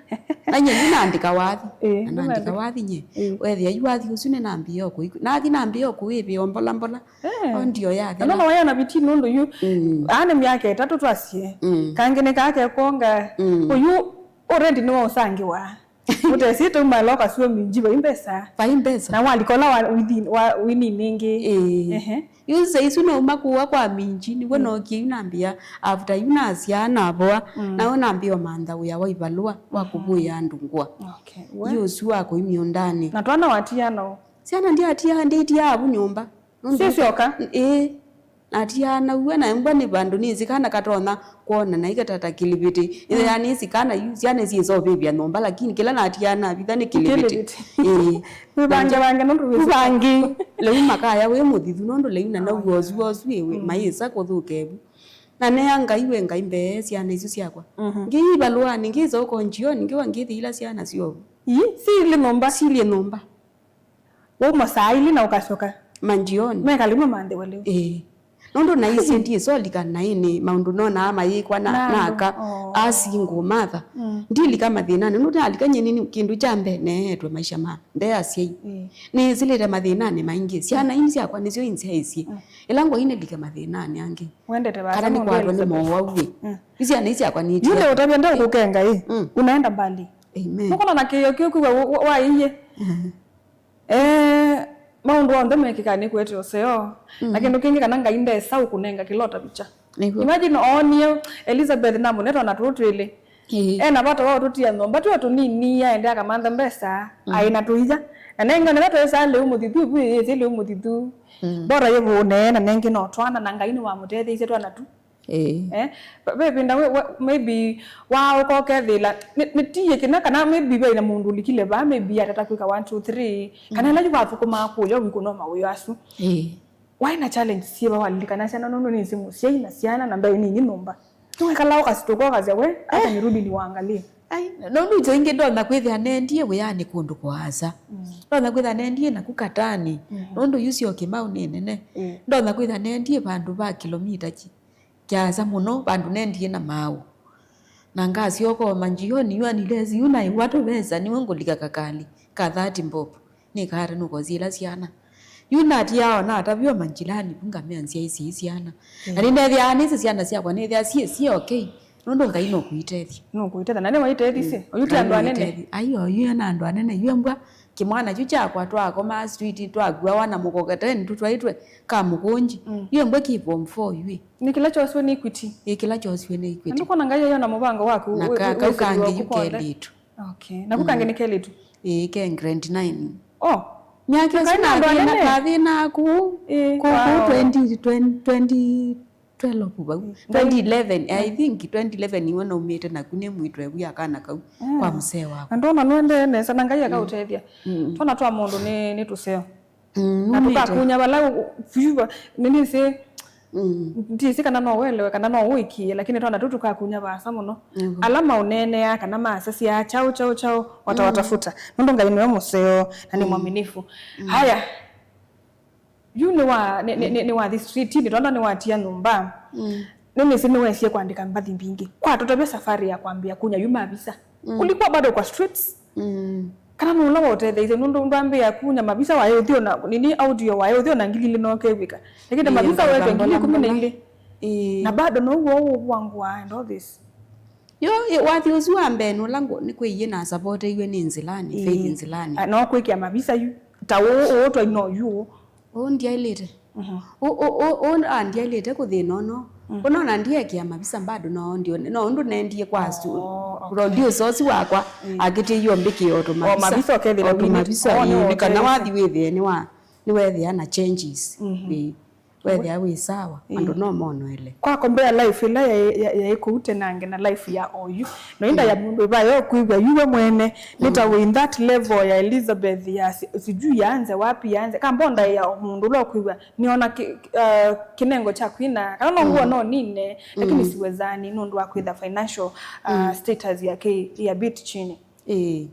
Na nye nĩnaandĩka wathi. Ĩĩ, na naandĩka wathi nye. Ĩĩ. Wethĩa yu wathi ũsu nĩnambĩĩa o kũi-, nathi nambĩĩa o kũĩvĩa o mbola mbola. Eh. O ndio yathela. Na no waya na biti nũndũ yu. Mm. Aa nĩ myaka ĩtatũ twasie. Mm. Kangĩ nĩ kake kwonga. Mm. Ũyu already nĩwaũsangĩwa. Ũtesĩ tũmala ũkasua minji vai mbesa. Vai mbesa. Na walika ũla wa within, wa wini ningĩ. Ĩĩ. Ehe. Yu saa isu nauma kũa kwa minji, nĩw'o nokie yu nambĩa, after yu nasyaa navoa, mm, nawe nambĩa ũmantha wĩa wa ivalũa wa kũvũĩa andũ ngũa. Okay. We. Yu ũsu wa kũi mĩũndanĩ. Na twana watiana o? Syana ndiatiaa, ndiatiaa avu nyũmba. Nũndũ sisyoka? Ĩĩ. Natianaw'a na embwa nĩ vandũ nĩsĩ kana katonya kwona na ikatata kĩlĩvĩtĩ. Ĩthĩa nĩsĩ kana yu syana syĩsa ũvĩvya nyũmba, lakini kĩla natiana navitha nĩ kĩlĩvĩtĩ. Kĩlĩvĩtĩ. Ĩĩ. Wĩvange vange nũndũ wĩsĩ. Yu vangĩ, lĩu makaya wĩ mũthithu nũndũ lĩu na naw'a osu osu ĩwe, mm, mayĩsa kũthũka evu. Na nea Ngai we Ngai mbee syana isu syakwa. Mhm. Ngĩi valũanĩ, ngĩsa ũko njioni, ngĩwa ngĩthi ila syana syovu. Ii, silĩ nyũmba. Silĩ nyũmba. Wauma saa ilĩ na ũkasyoka manjioni. Mekala imwe manthĩwe lĩu. Ĩĩ. Nũndũ naisye ndiĩsolika naĩnĩ maũndũ nonaa mayĩkwa na, na, na aka. Oh. Asi ngũmatha. Mm. Ndilika mathĩnanĩ. Nũndũ nalika nyie nĩ kĩndũ kya mbee neetwe maisha ma mbee asyai. Mm. Nĩsĩlĩte mathĩnanĩ maingĩ. Syana ii syakwa nĩsyo insyaĩsye. Mm. Ĩla ngwainĩlike mathĩnanĩ angĩ. Wendete vasa kana mũndũ nĩkwatwa nĩ Elizabeth. Mowau ĩ. Mm. Isyana ii syakwa nĩ. Yule utavya ndau kukenga ĩ. Mm. Unaenda mbali. Amen. Nũkona na kĩĩo kĩu kwĩw'a wa-, wa-, waiie. Mhm. Eh, maũndũ onthe mekĩkaa nĩ kũete ũseo. Mm. Na kĩndũ kĩngĩ kana Ngai ndesa ũkũnenga kĩla ũtavĩkya. Nĩw'o. Imagine oonie Elizabeth na mũnetwa na tũtũ twĩlĩ. Ĩĩ. Ena vata wa ũtũtia nyũmba, twĩ o tũnini, aende akamantha mbesa, mm, aĩ na tũia. Na nengwa nĩla twĩsaa lĩu mũthithu, ĩvu yĩyĩsĩ lĩu mũthithu. Mm. Bora yĩvũnee na nengĩ no twana, na Ngai nĩwamũtetheisye twana tu. Ĩĩ. Eh, ve ĩvinda we, we, maybe waaũka ũkethĩĩla, nĩ, nĩtiĩe kĩna kana maybe ve na mũndũ ũlikile vaa, maybe atata kwĩka one, two, three, kana, mm, ĩla yu wathũkũmaa kũya ũiku no mawĩo asu. Ĩĩ. Waĩ na challenge syĩva walilikana syana nũndũ nĩsĩ mũsyai na syana na ndaĩ nini nyũmba? Nĩwekala ũkasitũka ũkasya, "We, hata nirudi niwaangalie." Ai, nũndũ ito ingĩ ndonya kwĩthĩa nendie wĩanĩ kũndũ kũasa. Mm. Ndonya kwĩthĩa nendie naku Katani. Mm. Nũndũ yu syo Kĩmau nĩ nene. Mm. Ndonya kwĩthĩa nendie vandũ va kilomita ki-, kĩasa mũno, vandũ nendie na maaũ. Na ngasyoka o manjioni, yu anilesi, yu naĩwa tũvesa, nĩwe ngũlika kakali ka thirty bob. Nĩkaata nũkosi ila syana. Yu natiaa o natavya o manjilani vu ngamea nzyaĩsye syana. Mm. Na nĩnethĩaa nĩsĩ syana syakwa nĩthĩa syĩ, syĩ okay. Nũndũ Ngai nũkũitethya. Nũkũitethya. Na nĩwaitethĩsye. Mm. Oyu ti andũ anene. Ai, oyu ena andũ anene. Yu embwa kĩmwana kyu kyakwa twakomaa street, twakuawa na mũkokoteni tũtwaĩtwe Kamũkũnji. Mm. Yu embwa kĩ form four yu ĩ. Nĩ kĩla kyosiwe nĩ Equity. Ĩ, kĩla kyosiwe nĩ Equity. Na ndũkona Ngai aiona mũvango waku. Na wĩ-, ka-, wĩ-, kau wĩsĩlĩwa kangĩ yu kelĩtu. Okay. Naku kangĩ nĩ kelĩtu? Ĩĩ, ke grade nine. Oh. Myaka ĩsu nathĩna, nathĩna kũu, ĩĩ, kũu, kũu wow. Twenty, twenty, twenty twelve vau. Mm. Twenty eleven, I think twenty eleven nĩwe naumĩte naku nĩ mwĩtwe vu ya kana kau, mm, kwa mũsee wakwa. Na ndona nũendee nesa na Ngai akaũtethya. Mm. Twana twa mũndũ nĩ, nĩ tũseo. Mm, na nũmĩte. Tũkakunya vala u-, u-, vyuva, nĩnĩsĩ, mm, ndĩsĩ kana no ũelewe, kana no ũĩkĩĩe, lakini twana tũu tũkakunya vaasa mũno. Mm. Ala maũneeneaa kana maasasya kyaũ, kyaũ, kyaũ, wata, mm, watafuta. Nũndũ Ngai nĩwe mũseo na nĩ, mm, mwaminifu. Mm. Haya. Yu nĩ wa, nĩ, nĩ, nĩ, nĩ wathi streetinĩ, tondũ nĩ watia nyũmba. Mm. Nĩnĩsĩ nĩwesie kũandĩka mbathi mbingĩ. Kwa tũtavye safari ya kwambĩa kunya yu mavisa. Mm. Ulikuwa bado kwa streets? Mm. Kana nũla waũtetheisye nũndũ ndwambĩĩa kunya mavisa waĩ ũthi ona nini audio waĩ ũthi ona ngili ilĩ nokew'ĩka. Lakini, ĩĩ, mavisa wetwe ngili ikũmi na ilĩ. Ĩĩ. Na bado no w'o ũvwangũa and all this. Yo, ĩ, wathi ũsu wa mbee nũla ngũ-, nĩkwĩie nasavoteiwe nĩ Nzilani, Faith, ĩĩ, Nzilani. A, no kwĩkĩa mavisa yu. Ta ũũ, ũũ twaina oyu ũũ. Ũũ ndyaĩlĩte. Mhm. Ũ-, ũ-, ũ-, ũ-, a, ndyaĩlĩte kũthĩna ũno. Mm. Ũnona ndyeekĩa mavisa bado no ndione. No ũndũ nendie kwa stu-, oh, okay, producer ũsu wakwa, mm, akĩtĩie ũmbĩkĩe o tũmavisa. O mavisa ũkethĩla o tũmavisa, ĩĩ, nĩ kana wathi wĩthĩe nĩ wa, nĩweethĩa na changes. Mhm. Ĩĩ. Wethĩa wĩ sawa, andũ no monoele. Kwa compare life ĩla yaĩ, ya-, yaĩ kũu tenange na life ya oyu. No inda ya mũndũ ĩvaya ũkwĩw'a yuwe mwene, nĩ ta wĩ in that level ya Elizabeth ya si-, sijui yaanze wapi, yaanze. Kambonda ya mũndũ ũla ũkwĩw'a, nĩona ki-, uh, kĩnengo kya kwina, kana no nguo no nine, lakini siwezani nũndũ wa kwĩtha financial, uh, status yake ya bit chini. Ĩĩ.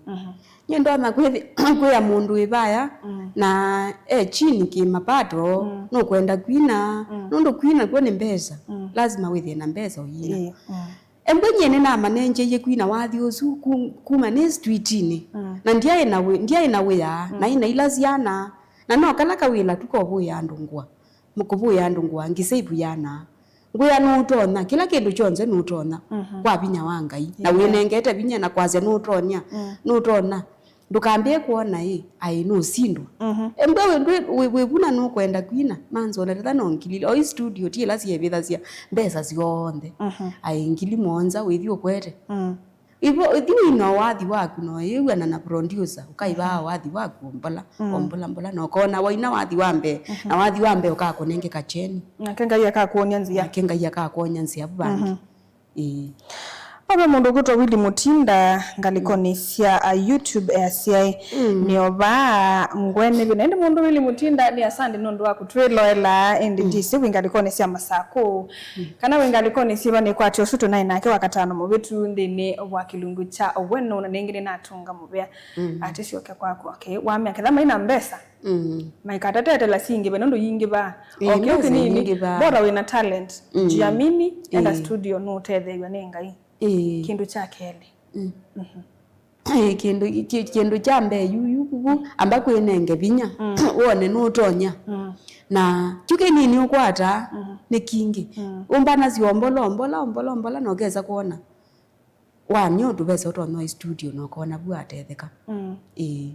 Nyie ndonya kwĩthi-, kwĩa mũndũ wĩ vaya na e chini kĩmapato, nũkwenda kwina, nũndũ kwina kw'o nĩ mbesa. Lazima wĩthĩe na mbesa ũyina. Ĩĩ. Embwe nyie nĩnamanenjeie kwina wathi ũsu ku-, kuma nĩ streetinĩ. Na ndyaĩ na wĩ-, ndyaĩ na wĩa, naĩ na ila syana. Na no kala kawĩla tu kovũĩa andũ ngũa. Kũvũĩa andũ ngũa, ngĩsave yana. Ngwĩa nũtonya, kĩla kĩndũ kyonthe nũtonya. Kwa vinya wa Ngai. Na wĩnengete vinya na kwasya nũtonya. Nũtonya. Ndũkambĩe kwona ĩ, aĩ nũsindwa. Embwe wĩ, ndwĩ, wĩ, wĩvuna nũkwenda kwina, manzonete tha no ngili. Oi studio, ti ĩla syevĩthasya mbesa syonthe. Aĩ ngili mũonza, wĩthi ũkwete. Ivo, ithi wĩna wathi waku, no ĩw'ana na producer, ũkaivaa wathi waku o mbola, o mbola mbola, na ũkona waina wathi wa mbee, na wathi wa mbee ũkakũnenge kacheni. Nake Ngai akakuonia nzĩa. Nake Ngai akakuonia nzĩa vu vangĩ. Ĩĩ. Ave mũndũ ũkwĩtwa Willy Mutinda ngalĩkonĩ sya, a, YouTube easyaĩ, nĩovaa ngwene vina. Ĩndĩ mũndũ Willy Mutinda nĩ asante nũndũ wa kũtwĩloela, ĩndĩ ndisĩ wĩ ngalĩkonĩ sya Masakũ. Kana wĩ ngalĩkonĩ syĩva nĩkwatya ũsu tũnaĩ nake wakatano mũvĩtu nthĩnĩ wa kĩlungu kya Oweno, na nĩngĩ nĩnatũnga mũvea atĩ syoke kwaku. Okay, wamea ketha maina mbesa, maikatatete la singĩve nũndũ yingĩva. Ĩĩ, okay, mbesa kĩnini, yingĩva. Bora wĩna talent, jiamini, enda studio nũtetheew'a nĩ Ngai. Ĩĩ. Kĩndũ kya kelĩ. Ĩ, kĩndũ, kĩ-, kĩndũ kya mbee yu, yu, vu, amba kwĩnenge vinya, wone nũtonya. Na kyu kĩnini ũkwata, nĩ kingĩ. Ũmbanasya ombola, ombola, ombola, ombola, na ũkesa kwona. Wany'a ũndũ vesa ũtonya ĩ studio na ũkona vu atetheka. Ĩĩ.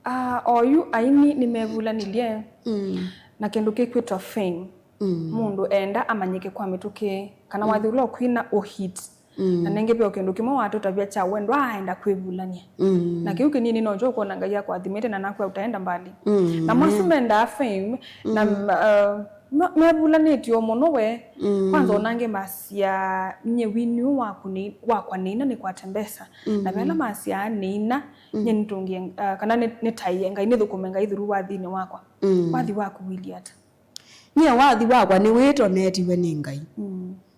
Ah, oyu aini nĩmevulanilye na kĩndũ kĩkwĩtwa fame. Mũndũ enda amanyĩke kwa mĩtũkĩ, kana wathi ũla ũkwina ũhit. Na nengĩ ve o kĩndũ kĩmwe watũtavya kya wendo aenda kwĩvulany'a. Na kĩu kĩnini nokyo ũkwona Ngai akwathimĩte na nakwĩa ũtaenda mbali. Na mwasu mendaa fame, na, uh, me-, mevulanĩtye o mũno we. Kwanza ona angĩ masya, "Nyie wini ũũ waku nĩ, wakwa nĩina nĩkwate mbesa." Na vela masya nĩina, nyie nĩtũngĩe, uh, kana nĩ, nĩtaĩe Ngai, nĩthũkũme Ngai through wathinĩ wakwa. Wathi waku wĩlye ata? Nyie wathi wakwa nĩwĩtonetiwe nĩ Ngai.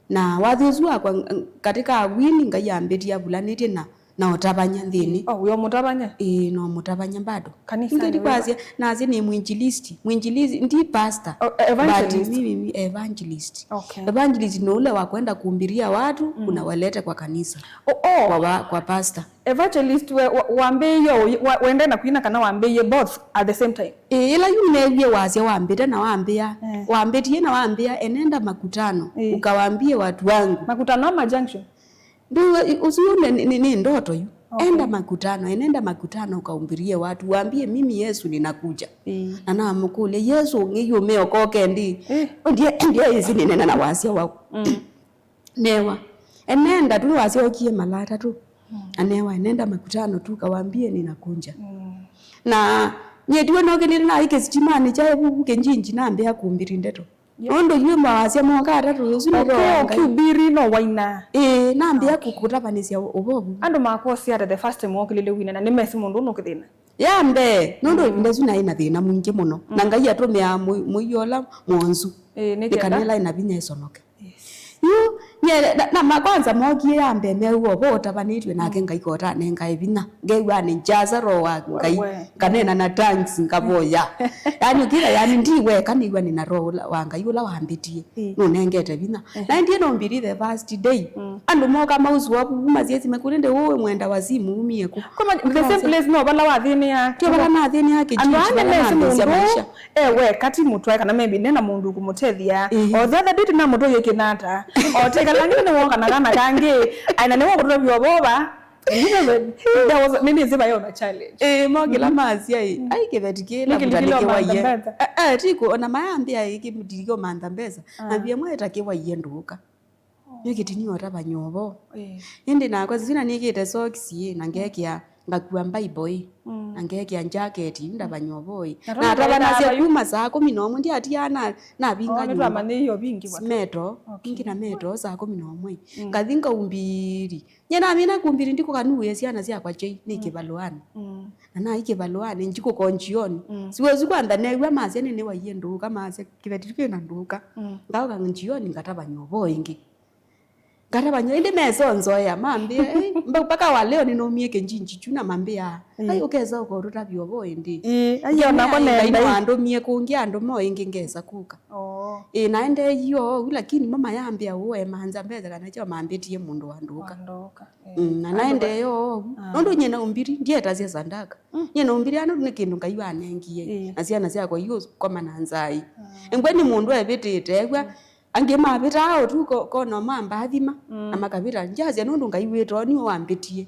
Na wathi ũsu wakwa, ng-, katĩ ka wini Ngai ambĩtie avulanĩtye na, na ũtavany'a nthĩnĩ. Oh, wĩ o mũtavany'a? Ĩĩ, no mũtavany'a bado. Kanisa nĩ ndikwasya, nasya nĩ mwinjilisti. Mwinjilisti, ndi pastor. Oh, e-, evangelist. But mimi, mimi evangelist. Okay. Evangelist nĩ ũla wa kwenda kuhubiria watu, unawaleta kwa kanisa. Oh, oh. Kwa wa-, kwa pastor. Evangelist we, wa-, wambĩĩie ũi-, wa-, wendee na kwina kana wambĩĩie both at the same time? Ĩĩ, ĩla yu neewie wasya wambĩte na wambĩa, wambĩtie na wambĩa, "Enenda makutano, ukawaambie watu wangu." Makutano ama junction? Ndũ, ũsu nĩ, nĩ, nĩ ndoto yu. Okay. "Enda makutano, enenda makutano, ukahubirie watu, waambie, 'Mimi Yesu ninakuja.'" Na namũkũlya, "Yesu ũngĩ yu ũmeokoke ndi?" Ndie, ndie ĩsi nĩnena na wasya wau. Newa, enenda tu, nĩwasyokie mala atatũ. Anewa, "Enenda makutano tu, kawaambie ninakuja." Na nyie tiwe nokĩlile naĩ kĩsitimani kya vuvu kĩnjinji nambĩa kumbiri ndeto. Nũndũ yu mawasya moka atatũ, ũsu nĩ Roho wa Ngai. Ũkĩubiri no waina. Ĩĩ, nambĩa kũtavanĩsya ũvovu. Andũ makwosya ata the first time wokĩlile wina na nĩmesi mũndũ ũnũkĩthĩna? Ya mbee, nũndũ ĩvinda ĩsu naĩ na thĩna mwingĩ mũno. Na Ngai atũmĩaa mũi-, mũio ũla mwonzu. Ĩĩ, nĩ nĩ kana kenda ĩla ĩna vinya ĩsonoke. Yu, nye, na, na ma kwanza mokie ya mbee meew'a ũvoo ũtavanĩtw'e nake Ngai kota anengae vinya. Ngeew'a nĩ njaza Roho wa Ngai. Ngeew'a. Nganena na tongues ngavoya. Yaani, ũkĩtha, yaani, ndi weka, nĩw'a nĩna Roho ũla, wa Ngai ũla wambĩtie. Nũnengete vinya. Na ndiĩ nũmbiri the first day. Andũ moka mausua kuma syesi mekũlya, "Ndĩ ũũ mwenda wa simu umie ku?" Kuma the same place no vala wathĩnĩa. Kĩ vala nathĩnĩa kĩ andũ jinji ane vala mesi nambĩsya mũndũ maisha. E weka ti mũtwae kana maybe nena mũndũ kũmũtethya. Ĩĩ. O the other day namũtũie kĩnata. O teka langĩ nĩ woka na kana kangĩ. Aina nĩ wokũtũtavya ũvoo va. Nĩnĩsĩ vayona challenge. Ĩĩ, mokĩla masya ĩ. Ai kĩveti kĩla kĩlĩkĩlĩkĩlĩkĩwaie. Eh, eh, tiko ona mayambĩa ĩ kĩmũtirikĩo mantha mbesa. Ambia mwaeta kĩwaie ndũka. Nĩkĩtinie ũtavany'a ũvoo. Ĩĩ. Ĩndĩ nakwa sisina nĩkĩte sokisi ĩ, na ngekĩa ngakua Bible ĩ, mm, na ngekĩa jacket, ndavany'a ũvoo ĩ. Na na tondũ atavanasya twaĩthaa kuma saa kũmi na ũmwe, ndiatiaa na, navinga nyũmba. Oh, nĩtwamanyĩie ũvingĩwa. Meto, okay, ingi na meto saa kũmi na ũmwe. Mm. Ngathi ngaumbiri. Nye namina kumbiri ndikũka nuĩe syana syakwa kyei, nĩ, mm, kĩvalũanĩ. Mm. Na naĩ kĩvalũanĩ, njikũka o njioni. Mm. Siwezi kwantha new'a masya nĩnĩwaiie ndũũka, masya kĩveti kĩu kĩna ndũũka. Mm. Ngaũka njioni, ngatavany'a ũvoo ĩngĩ. Ngatavany'a, ĩndĩ mesonzoea, mambĩa, "Ei, mba-, mpaka wa leo nĩnaumie kĩnjinji kyu," na mambĩa, mm, "Ai, ũkesa ũkotũtavya ũvoo ĩndĩ." Ĩĩ, ai, ona ko nenda. Ngai nĩwandũmie kũngĩ andũ mo ĩngĩ ngesa kũka. Oh. Ĩĩ, naendee yoo ũu, lakini mama yambĩa ũũ, emanza mbesa kana kyo mambĩtie mũndũ wa ndũũka. Wa ndũũka, ĩĩ. Mm, na andũ naendee yoo ũu. Ah. Nũndũ nyie naumbiri, ndietasya sandaka. Mm. Nyie naumbiri, ano nĩ kĩndũ Ngai wanengie. Ĩĩ. Na syana syakwa iũkoma na nzai. Ah. Engwe nĩ mũndũ evĩtĩte, egwa, mm, angĩ mavĩtaa o tu ko-, kona mambathima, mm, na makavĩta. Ndyasya nũndũ Ngai wĩtoo nĩwe wambĩtie.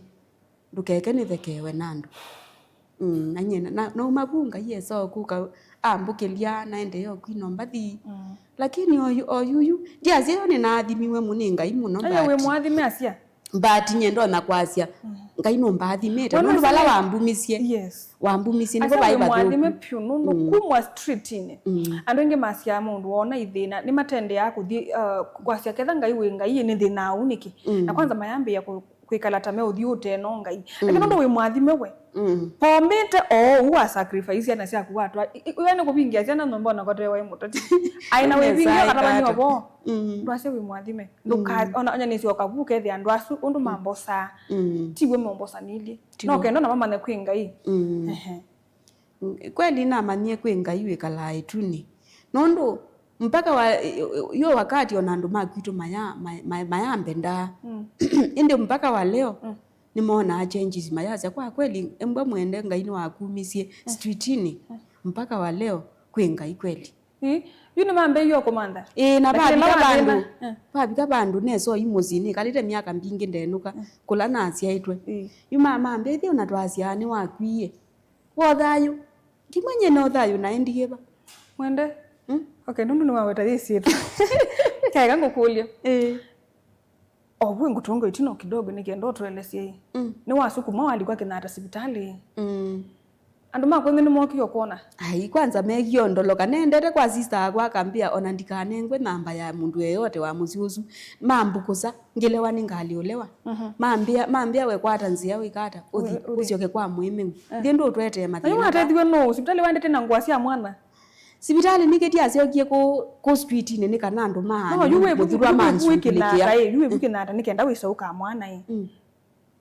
Ndũkeke nĩthekewe nĩ andũ. Mm, na nyie na, na, nauma vu Ngai esa o kũka ambũkĩlya, naendee o kwina mbathi. Mm. Lakini oyu, oyuyu, ndyasya yo nĩnaathimiwe mũno nĩ Ngai mũno. Ayo wĩ but mũathime asya. But nyie ndonya kwasya, mm, Ngai nũmbathimĩte. We nũndũ nũsĩ vala nĩ- wambumisye. Yes. Wambumisye nĩvo. Asya vai wĩ mũathime vathuku. Vyũ nũndũ, mm, kumwa streetinĩ. Mm. Andũ aingĩ masyaa mũndũ wona ithĩna, nĩmatendeaa kũthi, uh, kwasya ketha Ngai wĩ Ngai, nĩ thĩna au nĩkĩ? Mm. Na kwanza mayambĩĩa kũ-, kwĩkala ta meũthi ũteno Ngai. Mm. Lakini nũndũ wĩ mũathime we. Mm. Pomĩte o ũu wa sacrifice syana syaku watwa. I-, i-, we nĩ kũvingĩa syana nyũmba ona kotewa ĩ mũtati. Aina wĩvingĩa katavany'a ũvoo. Mm. Ndwasya wĩ mũathime. Mm. Ndũka-, ona, ona nĩsyoka vu ũkethĩa andũ asu ũndũ mambosaa. Mm. Ti w'o mombosanilye. Ti w'o. No kenda ona mamanye kwĩ Ngai. Mm. Ehe. Kweli namanyie kwĩ Ngai wĩkalaa ĩtunĩ. Nũndũ mpaka wa, yo wakati ona andũ ma kwitũ maya-, ma-, ma-, mayambendaa. Mm. Ĩndĩ mpaka wa leo, mm, nĩmonaa changes, mayasya, "Kwa kweli, embwa mwende Ngai nĩwakumisye, mm, streetinĩ." Mm. Mpaka wa leo, kwĩ Ngai kweli. Ĩ, yu nĩmambĩĩie o kũmantha. Ĩĩ, na lakini vavika vandũ, eh, vavika vandũ nesa oyu mũsyĩ, nĩkalĩte myaka mbingĩ ndenũka, mm, kũla nasyaĩtwe. Ĩĩ. Yu ma-, mambĩthya ona twasyaa nĩwakwie. Wo thayũ? Ndimanyie no thayũ naĩ ndĩva. Mwende? Mm? Okay, nũndũ nĩwaweta yĩsyĩtwa. Keka ngũkũlye. Ĩĩ. O vu ngũtũnga ĩtino kidogo nĩ kenda ũtũelesye ĩ. Mm. Nĩwasukuma walikwa Kenyatta sivitalĩ? Mm. Andũ ma kwenyu nĩmokie ũkwona? Ai, kwanza mekie ondoloka. Nendete kwa sister akwa akambĩa ona ndikanengwe namba ya mũndũ yeyote wa mũsyĩ ũsu. Mambũkũsa, ngĩlewa nĩngalyũlewa. Mhm. Mambĩa, mambĩa we kwata nzĩa wĩkata, ũthi, ũthi, ũthi, ũsyoke kwa mũĩmĩu. Eh. Nthĩ ndũtwetee mathĩna. Na yu watethiwe nũũ? Sivitalĩ waendete na ngũa sya mwana? Sivitalĩ nĩkĩ ndyasyokie kũ, kũ streetinĩ nĩ kana andũ ma, no, yu wĩvu, mũthurwa yu wĩvu mansumbĩkĩa. Wĩkĩnata ĩ, yu wĩvu kĩnata nĩ kenda wĩsa ũkamwana ĩ. Mm.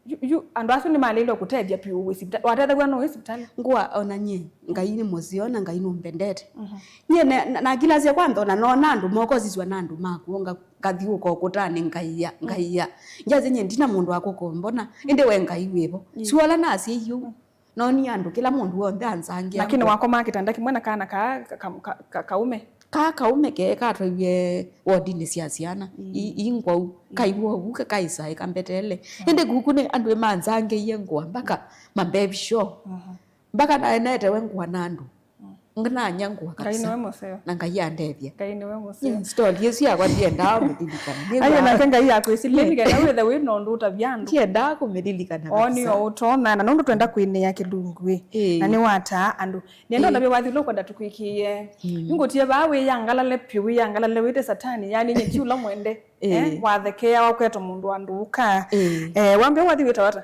Yu, yu, andũ asu nĩmalĩlwe kũtethya piũ wĩ sivitalĩ. Watethaw'a nũũ wĩ sivitalĩ? Ngũa ona nyie, Ngai nĩ mũseo na Ngai nũmbendete. Mhm. Nyie ne-, na, nakilasya kwa nthona nona andũ mokosiswa na andũ makuo nga-, ngathiũka ũkũtanĩ ngaia, mm, ngaia. Ndyasya nyie ndina mũndũ wa kũkombona, ĩndĩ we Ngai wĩvo. Mm. Suala nasya iu. Mm. Noonie andũ, kĩla mũndũ w'onthe anzangĩa. Lakini ngũa. Wakomaa kĩtanda kĩmwe na kana kaa ka, ka, ka, ka, kaume? Kaa kaume ke katwaiwe wodinĩ sya syana. Mm. I, i ngwau. Mm. Kaiw'a ũu, ka-, kaisaĩ kambeteele. Mm. Ĩndĩ kuku nĩ andũ ĩmanzangĩie ngũa mpaka mabevi show. Mhm. Mpaka naenetewe ngũa na andũ. Mm. Ngananya ngũa kabisa. Ngai nĩwe mũseo. Na Ngai andethya. Ngai nĩwe mũseo. Yeah, story ĩsu yakwa ndiendaa ũmĩlilikana. Nĩ ayo ngũa nake Ngai akwĩsĩ. Yeah. Nĩ kenda wĩthe wĩ na ũndũ ũtavya andũ. Ndiendaa kũmĩlilikana. O kabisa. Nĩyo ũtona, na nũndũ twenda kwĩnĩa kĩlungu ĩ. Ĩĩ. Na nĩwataa andũ. Nĩenda, ĩĩ, ũtavye wathi ũla ũkwenda tũkwĩkĩĩe. Mm. Ngũtie vaa wĩyangalale pyũ, wĩyangalale wĩte satani, yani nye ti ũla mwende. Ĩĩ. Eh, wathekeawa ũketwa mũndũ wa ndũũka. Ĩĩ. Eh, wambĩa wathi wĩtawa ata?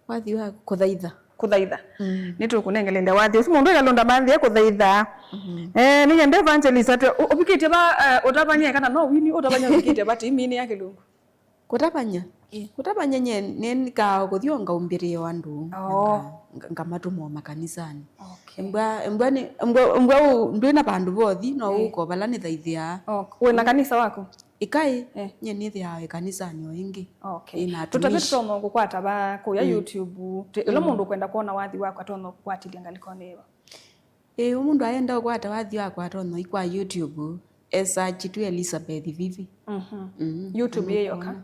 Wathi wa kũthaitha. Kũthaitha. Mm. Nĩtũkũnengelelya wathi ũsu mũndũ ĩkalũnda manthĩ e kũthaitha. Mhm. Eh, nĩkenda evangelist atwe, ũ-, ũvikĩtye va, eh, ũtavany'a kana no wini, ũtavany'a ũvikĩtye va timinĩ ya kĩlungu? Kũtavany'a? Ĩ. Kũtavany'a nye nĩnĩkaa kũthi o ngaumbĩrĩa andũ, na, oo, nga-, nga-, ngamatũma o makanisanĩ. Okay. Embwa, embwa nĩ, embwa, embwa ũ-, ndwĩna vandũ vothi, no, ĩ, ũko vala nĩthaithĩaa. Ok. Wĩna kanisa waku? Ĩkaĩ, eh, nye nĩthĩaa ĩkanisanĩ o ĩngĩ. Okay. Ĩna tũtavye atumishi. Tũtonya kũkwata va kũya, mm, YouTube. Te-, ĩla, mm, mũndũ ũkwenda kwona wathi waku atonya kũkwatĩlya ngalĩkonĩ ĩyo? Ĩĩ, mũndũ ayenda ũkwata wathi wakwa atonya kwa YouTube, e search tu Elizabeth Vivi. Mhm. Mm. YouTube yĩ yoka?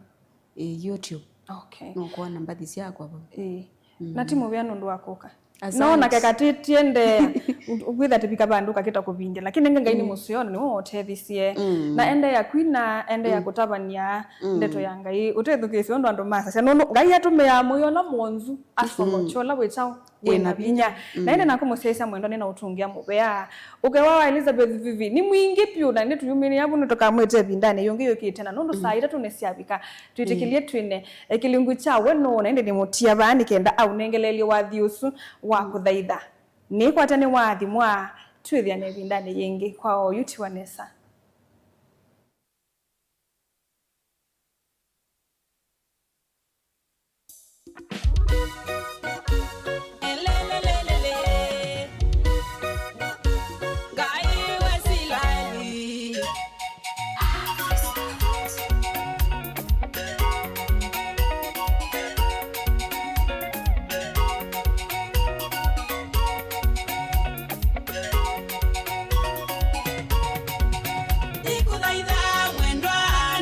Ĩĩ, YouTube. Okay. Nũkwona mbathi syakwa vau. Ĩĩ. Mm. Na ti mũvea nũndũ wa kũka? Asante. No na keka ti-, tiende, u-, kwitha tĩvika vandũ kakĩta kũvindya, lakini nge Ngai nĩ mũseo na nĩwe ũtethisye. Mm. Na endeea kwina, endeea kũtavany'a ndeto ya Ngai. Ũtethukĩĩsye ũndũ andũ masasya. Nũndũ Ngai atũmĩaa mũio ũla mwonzu, asomokya ũla wĩ kyaũ, wĩna vinya. Na ĩndĩ naku mũsyaĩĩsya mwendwa, nĩnaũtũngĩa mũvea. Ũkew'a wa Elizabeth Vivi nĩ mwingĩ vyũ, na nĩtũyumĩnĩa vu nĩtũkamwĩta ĩvindanĩ yĩngĩ yũkĩte, na nũndũ saa itatũ nĩsyavika, twĩtĩkĩlye twine, e, kĩlungu kya we nũũ, na ĩndĩ nĩmũtia vaa nĩ kenda aũnengeleelye wathi ũsu wa kũthaitha. Nĩkwatya nĩwaathimwa, twĩthĩane ĩvindanĩ yĩngĩ. Kwa oyu tiwa nesa. Nĩkũthaitha mwendwa,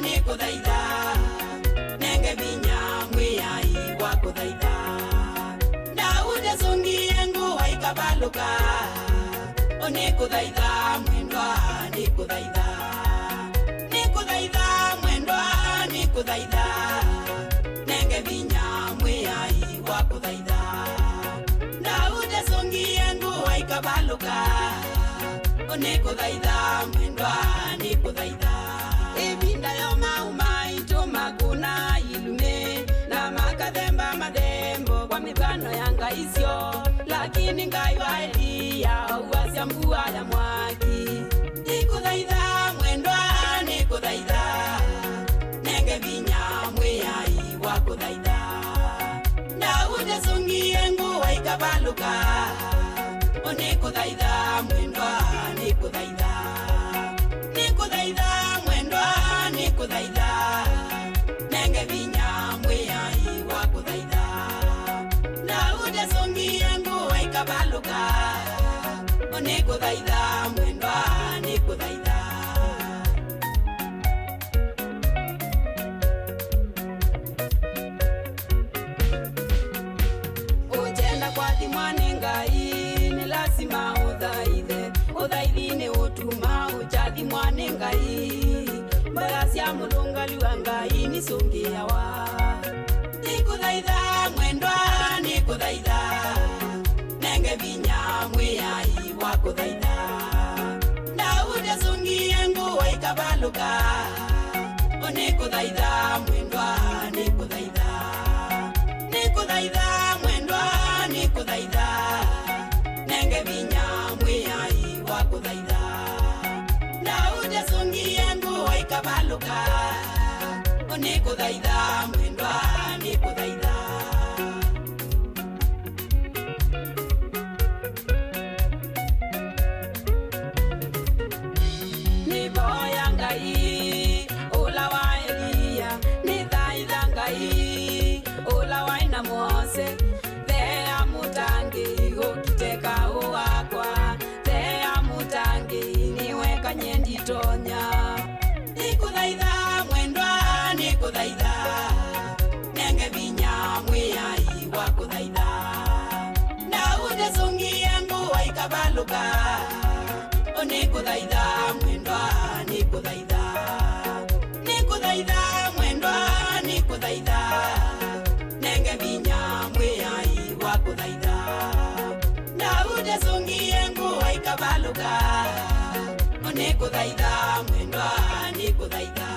nĩkũthaitha, nenge vinya Mwĩai wa kũthaitha. Ndaudi asũngie ngũa ikavalũka. O nĩkũthaitha mwendwa, nĩkũthaitha. Nĩkũthaitha mwendwa, nĩkũthaitha, nenge vinya Mwĩai wa kũthaitha. Ndaudi asũngie ngũa ikavalũka. O nĩkũthaitha mwendwa, nĩkũthaitha. Ĩvinda yo mau maitũ makũna ilumĩ, na makathemba mathembo kwa mĩvw'ano ya ngai syoo. Lakini Ngai wa Eliya auasya mbua ya mwaki. Nĩkũthaitha mwendwa, nĩkũthaitha, nenge vinya Mwĩai wa kũthaitha. Ndaudi asũngie ngũa ikavalũka. O nĩkũthaitha mwendwa, nĩkũthaitha. Nĩkũthaitha mwendwa, nĩkũthaitha, nenge vinya Mwĩai wa kũthaitha. Ndaudi asũngie ngũa ikavalũka. O nĩkũthaitha mwendwa, nĩkũthaitha. Ũkyenda kũathimwa nĩ Ngai, nĩ lasima ũthaithe. Ũthaithi nĩ ũtumaa ũkyathimwa nĩ Ngai. Mboya sya mũlũngalu wa Ngai nisũngĩawa. Nĩkũthaitha mwendwa, nĩkũthaitha, nenge vinya Mwĩai wa kũthaitha. Ndaudi asũngie ngũa ikavalũka. O nĩkũthaitha mwendwa, nĩkũthaitha. Nĩkũthaitha mwendwa, nĩkũthaitha, nenge vinya Mwĩai wa kũthaitha. Ndaudi asũngie ngũa ikavalũka. O nĩkũthaitha mwendwa, nĩkũthaitha. Nĩvoya Ngai ũla wa Eliya, nĩthaitha Ngai ũla waĩ na Mose. Thea mũtangĩĩi ũkite kaũ wakwa, thea mũtangĩĩi nĩwekany'e nditonya. Nĩkũthaitha mwendwa, nĩkũthaitha, nenge vinya Mwĩai wa kũthaitha. Ndaudi asũngie ngũa ikavalũka. O nĩkũthaitha mwendwa, nĩkũthaitha. Nĩkũthaitha mwendwa, nĩkũthaitha, nenge vinya Mwĩai wa kũthaitha. Ndaudi asũngie ngũa ikavalũka. O nĩkũthaitha mwendwa, nĩkũthaitha.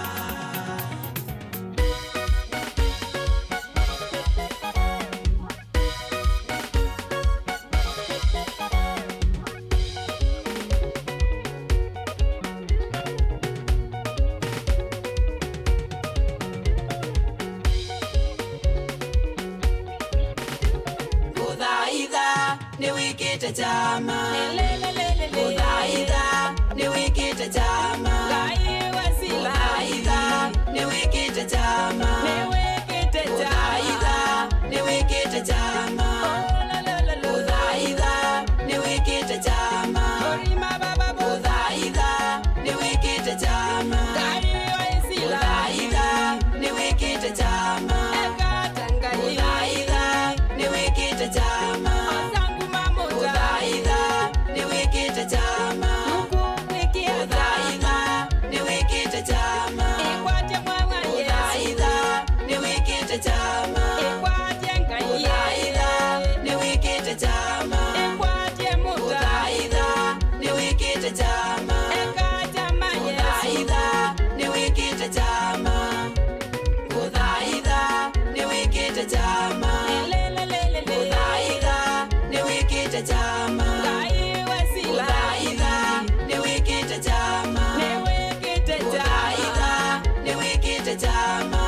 Ngũthaitha nĩwĩkĩte kyama. Ngũthaitha nĩwĩkĩte kyama. Ngũthaitha nĩwĩkĩte kyama. Ngũthaitha nĩwĩkĩte kyama. Ngũthaitha nĩwĩkĩte kyama. Ngũthaitha nĩwĩkĩte kyama. Ngũthaitha nĩwĩkĩte kyama. Ngũthaitha nĩwĩkĩte kyama. Tetema,